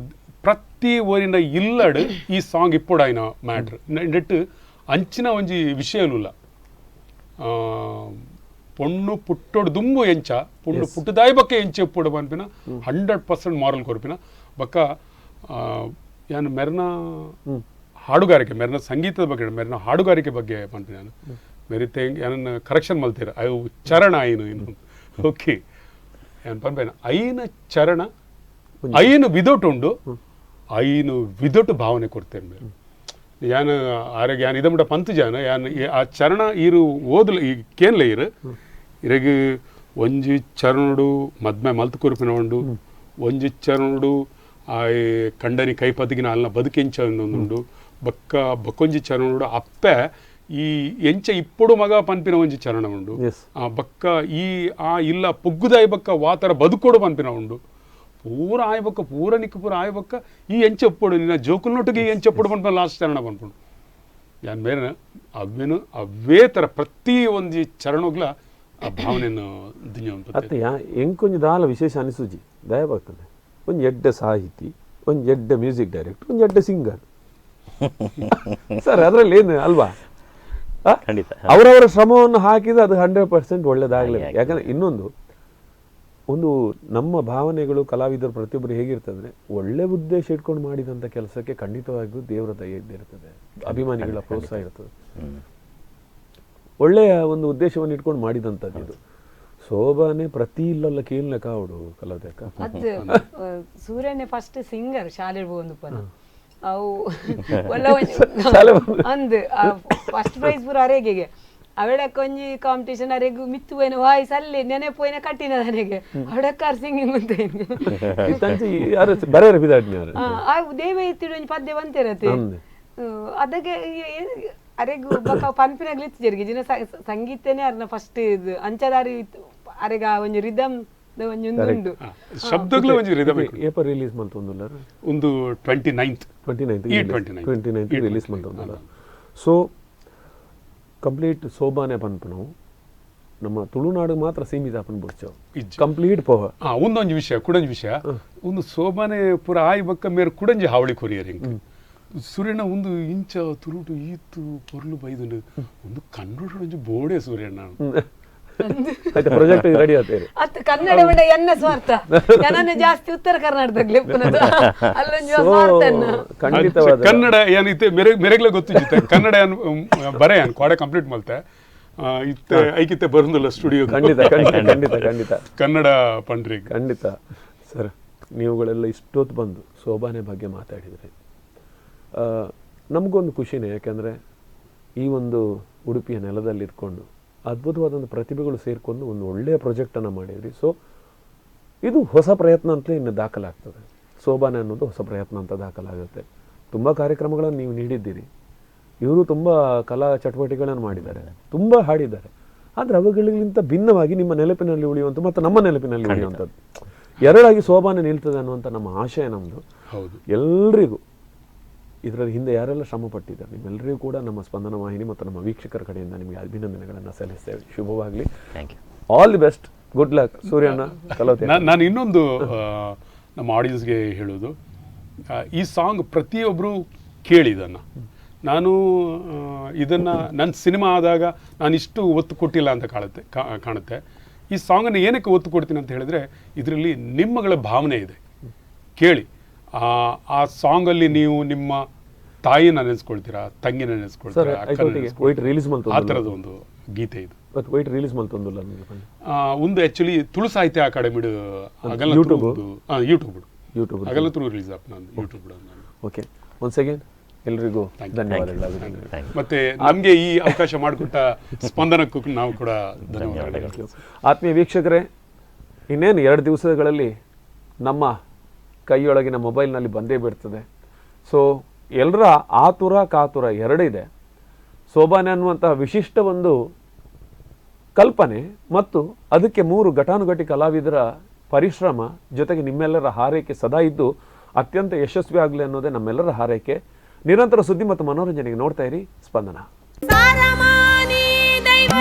Speaker 2: ಪ್ರತಿ ಊರಿನ ಇಲ್ಲಡ್ ಈ ಸಾಂಗ್ ಇಪ್ಪೊಡಾಯಿನ ಮ್ಯಾಟ್ರ್ ನೆಟ್ ಅಂಚಿನ ಒಂಜಿ ವಿಷಯಲುಲ್ಲ. ಪೊಣ್ಣು ಪುಟ್ಟೊಡು ದುಂಬು ಎಂಚ ಪೊಣ್ಣು ಪುಟ್ಟದಾಯ್ ಬಕ್ಕ ಎಂಚ ಎಪ್ಪೊಡು ಪನ್ಪಿನ 100% ಮಾರಲ್ ಕೊರ್ಪಿನ ಬಕ್ಕ. ಯಾನು ಮೆರ್ನ ಹಾಡುಗಾರಿಕೆ, ಮೆರ್ನ ಸಂಗೀತದ ಬಗ್ಗೆ, ಮೆರ್ನ ಹಾಡುಗಾರಿಕೆ ಬಗ್ಗೆ ಪನ್ಪಿನ ನಾನು ಮೆರಿತೆ ಯಾನನ್ನ ಕರೆಕ್ಷನ್ ಮಲ್ತೀರ ಅವು ಚರಣ ಐನು ಇನ್ನು ಓಕೆ ಯಾನ್ ಪನ್ಪೇನ ಐನ ಚರಣ ಐನು ವಿದೌಟ್ ಉಂಡು ಐನು ವಿದೌಟ್ ಭಾವನೆ ಕೊಡ್ತೇನೆ ಮೇರೆ. ಯಾನ್ ಆರೋಗ್ಯ ಯಾನ್ ಇದಮುಟ ಪಂತು ಜಾನ ಯಾನ್ ಆ ಚರಣ ಈರು ಓದಲು ಈ ಕೇನ್ಲೆ ಇರು ಇರಗ್ ಒಂಜಿ ಚರಣುಡು ಮದ್ಮೆ ಮಲ್ತು ಕೊರ್ಪಿನ ಉಂಡು, ಒಂಜಿ ಚರಣುಡು ಆ ಕಂಡನಿ ಕೈ ಪದಗಿನ ಅಲ್ನ ಬದುಕೆಂಚ ಒಂದುಂಡು, ಬಕ್ಕ ಬಕ್ಕೊಂಜಿ ಚರಣುಡು ಅಪ್ಪೆ ಈ ಎಂಚ ಇಪ್ಪಡು ಮಗ ಪನ್ಪಿನ ಒಂಜಿ ಚರಣ ಉಂಡು, ಆ ಬಕ್ಕ ಈ ಆ ಇಲ್ಲ ಪೊಗ್ಗುದಾಯಿ ಬಕ್ಕ ವಾತರ ಬದುಕೋಡು ಪನ್ಪಿನ ಉಂಡು, ಪೂರ ಆಯ್ಬಕ್ಕ ಪೂರ ನಿಕ್ಕು ಪೂರ ಆಯ್ಬಕ್ಕ ಈ ಎಂಚಪ್ಪಡು ನಿನ್ನ ಜೋಕುಲ್ನೊಟ್ಟಿಗೆ ಈ ಎಂಚಪ್ಪಡು ಪನ್ಪಿನ ಲಾಸ್ಟ್ ಚರಣ ಪನ್ಪುಂಡು. ಯಾನ್ ಮೇರೆ ಅವೇನು ಅವೇ ಥರ ಪ್ರತಿ ಒಂಜಿ ಚರಣೋಗ್ಲ ಆ ಭಾವನೆಯನ್ನು ದಿಂಜ.
Speaker 1: ಅತ್ತೆ ಯಾ ಎಂಕೊಂಜಿ ದಾಲ ವಿಶೇಷ ಅನಿಸುಜಿ ದಯ ಬರ್ತದೆ. ಒಂಜಿ ಎಡ್ಡೆ ಸಾಹಿತಿ, ಒಂಜಿ ಎಡ್ಡೆ ಮ್ಯೂಸಿಕ್ ಡೈರೆಕ್ಟರ್, ಒಂಜಿ ಎಡ್ಡೆ ಸಿಂಗರ್ ಸರ್, ಅದರಲ್ಲಿ ಏನು ಅಲ್ವಾ?
Speaker 4: ಖಂಡಿತ
Speaker 1: ಅವರವರ ಶ್ರಮವನ್ನು ಹಾಕಿದ್ರೆ ಅದು 100% ಒಳ್ಳೇದಾಗಲಿ. ಯಾಕಂದ್ರೆ ಇನ್ನೊಂದು ಒಂದು ನಮ್ಮ ಭಾವನೆಗಳು ಕಲಾವಿದರು ಪ್ರತಿಯೊಬ್ಬರು ಹೇಗಿರ್ತದೆ, ಒಳ್ಳೆ ಉದ್ದೇಶ ಇಟ್ಕೊಂಡು ಮಾಡಿದಂಥ ಕೆಲಸಕ್ಕೆ ಖಂಡಿತವಾಗಿಯೂ ದೇವರ ದಯೆ ಇದ್ದಿರ್ತದೆ, ಅಭಿಮಾನಿಗಳ ಪ್ರೋತ್ಸಾಹ ಇರ್ತದೆ. ಒಳ್ಳೆಯ ಒಂದು ಉದ್ದೇಶವನ್ನು ಇಟ್ಕೊಂಡು ಮಾಡಿದಂಥದ್ದು ಇದು. ಶೋಭಾನೆ ಪ್ರತಿ ಇಲ್ಲಲ್ಲ ಕೇಳಲ ಕಾವಡು ಕಲಾವಿದಕ್ಕ.
Speaker 3: ಅದು ಸೂರ್ಯನೇ ಫಸ್ಟ್ ಸಿಂಗರ್ ಶಾಲೆ ಒಂದು ಪನ ಅವು ಅಂದ್ ಫಸ್ಟ್ ಪ್ರೈಸ್ ಪೂರ ಅರೇಗೆಗೆ ಅವೆಡಕ್ಕೆ ಒಂಜಿ ಕಾಂಪಿಟೇಷನ್ ಅರೆಗ್ ಮಿತ್ತು ಪೋಯಿನ ವಾಯ್ಸ್ ಅಲ್ಲಿ ನೆನೆ ಪೋಯಿನ ಕಟ್ಟಿನ ನನಗೆ ಅವಡಕ್ಕಾರ ಸಿಂಗಿಂಗ್ ಅಂತ ದೇವ ಎತ್ತಿಡು ಒಂಜಿ ಪದ್ಯ ಬಂತಿರತ್ತೆ ಅದಕ್ಕೆ ಅರೆಗ್ ಬೊಕ ಪನ್ಪಿನಾಗ್ಲಿ ಇತ್ತಿಜೆರ್ಗೆ ಜಿನ ಸಂಗೀತನೇ ಅರ್ನ ಫಸ್ಟ್ ಇದು ಅಂಚದಾರಿ ಅರೆಗ ಒಂಜಿ ರಿದಮ್ ಒಂಜಿ ಉಂಡು
Speaker 2: ಶಬ್ದಗಳು ಒಂಜಿ ರಿದಮ್.
Speaker 1: ಏಪ ರಿಲೀಸ್ ಮಲ್ತೊಂದುಲ್ಲ
Speaker 2: ಒಂದು 29th
Speaker 1: 29th release ಮಲ್ತೊಂದುಲ್ಲ. So complete ಸೋಬಾನೆ ಪನ್ಪುನವು ನಮ್ಮ ತುಳುನಾಡು ಮಾತ್ರ ಸೀಮಿತ ಆಪನ್ ಬುಡ್ಚೋ
Speaker 2: ಇಜ್ಜಿ.
Speaker 1: ಕಂಪ್ಲೀಟ್ ಪೋಹ.
Speaker 2: ಒಂದೊಂಜಿ ವಿಷಯ, ಕುಡಂಜಿ ವಿಷಯ, ಒಂದು ಸೋಬಾನೆ ಪೂರ ಆಯಿ ಬಕ್ಕ ಮೇರ್ ಕುಡಂಜಿ ಹಾವಳಿ ಕೊರಿಯರ್ ಹಿಂಗ್ ಸೂರ್ಯಣ್ಣ ಒಂದು ಇಂಚ ತುರುಟು ಈತು ಪೊರ್ಲು ಬೈದುಂಡು, ಒಂದು ಕನ್ನಡ ಒಂಜಿ ಬೋಡೆ ಸೂರ್ಯಣ್ಣ.
Speaker 1: ಆಯ್ತಾ, ಪ್ರಾಜೆಕ್ಟ್ ರೆಡಿ ಆತೇರಿ.
Speaker 3: ಅತ್ ಕನ್ನಡ ಬೇಡ, ಎನ್ನ ಸ್ವಾರ್ಥ ನನ್ನ ಜಾಸ್ತಿ ಉತ್ತರ ಕರ್ನಾಟಕದಲ್ಲಿ ಲೆಪ್ಪುನದು ಅಲ್ಲೊಂಜಿ
Speaker 1: ಸೊ
Speaker 3: ಸ್ವಾರ್ಥ ಎನ್ನ.
Speaker 1: ಖಂಡಿತವಾದ
Speaker 2: ಕನ್ನಡ ಏನಿತ್ತೆ ಮೆರೆ ಮೆರೆಗ್ಲೆ ಗೊತ್ತಿಜ್ಜಿತ್ತೆ ಕನ್ನಡ ಏನ್ ಬರೆ ಏನ್ ಕೋಡೆ ಕಂಪ್ಲೀಟ್ ಮಲ್ತೆ ಇತ್ತೆ ಐಕಿತ್ತೆ ಬರುಂದಿಲ್ಲ ಸ್ಟುಡಿಯೋ.
Speaker 1: ಖಂಡಿತ ಖಂಡಿತ ಖಂಡಿತ ಖಂಡಿತ
Speaker 2: ಕನ್ನಡ ಪಂಡ್ರಿ.
Speaker 1: ಖಂಡಿತ ಸರ್, ನೀವುಗಳೆಲ್ಲ ಇಷ್ಟೊತ್ತು ಬಂದು ಸೋಬಾನೆ ಬಗ್ಗೆ ಮಾತಾಡಿದ್ರಿ. ನಮಗೊಂದು ಖುಷಿನೇ, ಯಾಕೆಂದರೆ ಈ ಒಂದು ಉಡುಪಿಯ ನೆಲದಲ್ಲಿ ಇದ್ಕೊಂಡು ಅದ್ಭುತವಾದಂಥ ಪ್ರತಿಭೆಗಳು ಸೇರಿಕೊಂಡು ಒಂದು ಒಳ್ಳೆಯ ಪ್ರಾಜೆಕ್ಟನ್ನು ಮಾಡಿದ್ರಿ. ಸೊ ಇದು ಹೊಸ ಪ್ರಯತ್ನ ಅಂತಲೇ ಇನ್ನು ದಾಖಲಾಗ್ತದೆ. ಸೋಬಾನೆ ಅನ್ನೋದು ಹೊಸ ಪ್ರಯತ್ನ ಅಂತ ದಾಖಲಾಗುತ್ತೆ. ತುಂಬ ಕಾರ್ಯಕ್ರಮಗಳನ್ನು ನೀವು ನೀಡಿದ್ದೀರಿ, ಇವರು ತುಂಬ ಕಲಾ ಚಟುವಟಿಕೆಗಳನ್ನು ಮಾಡಿದ್ದಾರೆ, ತುಂಬ ಹಾಡಿದ್ದಾರೆ. ಆದರೆ ಅವುಗಳಿಗಿಂತ ಭಿನ್ನವಾಗಿ ನಿಮ್ಮ ನೆನಪಿನಲ್ಲಿ ಉಳಿಯುವಂಥ ಮತ್ತು ನಮ್ಮ ನೆನಪಿನಲ್ಲಿ ಉಳಿಯುವಂಥದ್ದು ಎರಡಾಗಿ ಸೋಬಾನೆ ನಿಲ್ತದೆ ಅನ್ನುವಂಥ ನಮ್ಮ ಆಶಯ ನಮ್ಮದು.
Speaker 2: ಹೌದು.
Speaker 1: ಎಲ್ರಿಗೂ ಇದರ ಹಿಂದೆ ಯಾರೆಲ್ಲ ಶ್ರಮ ಪಟ್ಟಿದ್ದಾರೆ ನಿಮ್ಮೆಲ್ಲರಿಗೂ ಕೂಡ ನಮ್ಮ ಸ್ಪಂದನ ವಾಹಿನಿ ಮತ್ತು ನಮ್ಮ ವೀಕ್ಷಕರ ಕಡೆಯಿಂದ ನಿಮಗೆ ಅಭಿನಂದನೆಗಳನ್ನು ಸಲ್ಲಿಸ್ತೇವೆ. ಶುಭವಾಗಲಿ.
Speaker 4: Thank you.
Speaker 1: All the best, good luck ಸೂರ್ಯಣ್ಣ ಕಲೋತಿ.
Speaker 2: ನಾನು ಇನ್ನೊಂದು ನಮ್ಮ ಆಡಿಯನ್ಸ್ಗೆ ಹೇಳೋದು, ಈ ಸಾಂಗ್ ಪ್ರತಿಯೊಬ್ಬರು ಕೇಳಿ ಇದನ್ನು. ನಾನು ಇದನ್ನು ನನ್ನ ಸಿನಿಮಾ ಆದಾಗ ನಾನು ಇಷ್ಟು ಒತ್ತು ಕೊಟ್ಟಿಲ್ಲ ಅಂತ ಕಾಣುತ್ತೆ. ಈ ಸಾಂಗನ್ನು ಏನಕ್ಕೆ ಒತ್ತು ಕೊಡ್ತೀನಿ ಅಂತ ಹೇಳಿದ್ರೆ, ಇದರಲ್ಲಿ ನಿಮ್ಮಗಳ ಭಾವನೆ ಇದೆ. ಕೇಳಿ ಆ ಸಾಂಗಲ್ಲಿ ನೀವು ನಿಮ್ಮ ತಾಯಿನ ನೆನೆಸ್ಕೊಳ್ತೀರಾ, ತಂಗಿನ ನೆನೆಸ್ಕೊಳ್ತೀರಾ,
Speaker 1: ಸರ್,
Speaker 2: ಅಕ್ಕನ
Speaker 1: ಐತೊಟ್ಟಿಗೆ ವೈಟ್ ರಿಲೀಸ್
Speaker 2: ಆ
Speaker 1: ಮಲ್ತೊಂದುಲ್ಲ.
Speaker 2: ಥರದ ಒಂದು ಗೀತೆ ಇದು.
Speaker 1: ಮತ್ತು ವೈಟ್ ರಿಲೀಸ್ ಮಲ್ತೊಂದುಲ್ಲ ನಿಮಗೆ ಪಂಡ.
Speaker 2: ಒಂದು ಆಕ್ಚುಲಿ ತುಳು ಸಾಹಿತ್ಯ ಅಕಾಡೆಮಿ ಅಗಲ
Speaker 1: YouTube?
Speaker 2: YouTube
Speaker 1: YouTube
Speaker 2: ಅಗಲ ತುಳು ರಿಲೀಸ್ ಆಪ್ ನಾನು YouTube.
Speaker 1: Okay, once again ಎಲ್ರಿಗೂ ಧನ್ಯವಾದಗಳು, ಅಭಿನಂದನೆ.
Speaker 4: Thank you.
Speaker 2: ಮತ್ತೆ ನಮಗೆ ಈ ಅವಕಾಶ ಮಾಡಿಕೊಟ್ಟ ಸ್ಪಂದನಕ್ಕೂ ನಾವು ಕೂಡ ಧನ್ಯವಾದಗಳು.
Speaker 1: ಆತ್ಮೀಯ ವೀಕ್ಷಕರೇ, ಇನ್ನೇನು 2 ದಿವಸಗಳಲ್ಲಿ ನಮ್ಮ ಕೈಯೊಳಗಿನ ಮೊಬೈಲ್ನಲ್ಲಿ ಬಂದೇ ಬಿಡ್ತದೆ. ಸೊ ಎಲ್ಲರ ಆತುರ ಕಾತುರ ಎರಡಿದೆ. ಸೋಬಾನೆ ಅನ್ನುವಂತಹ ವಿಶಿಷ್ಟ ಒಂದು ಕಲ್ಪನೆ ಮತ್ತು ಅದಕ್ಕೆ 3 ಘಟಾನುಘಟಿ ಕಲಾವಿದರ ಪರಿಶ್ರಮ ಜೊತೆಗೆ ನಿಮ್ಮೆಲ್ಲರ ಹಾರೈಕೆ ಸದಾ ಇದ್ದು ಅತ್ಯಂತ ಯಶಸ್ವಿ ಆಗಲಿ ಅನ್ನೋದೇ ನಮ್ಮೆಲ್ಲರ ಹಾರೈಕೆ. ನಿರಂತರ ಸುದ್ದಿ ಮತ್ತು ಮನೋರಂಜನೆಗೆ ನೋಡ್ತಾ ಇರಿ ಸ್ಪಂದನ.
Speaker 5: ಸಾರಮಾನಿ ದೈವ.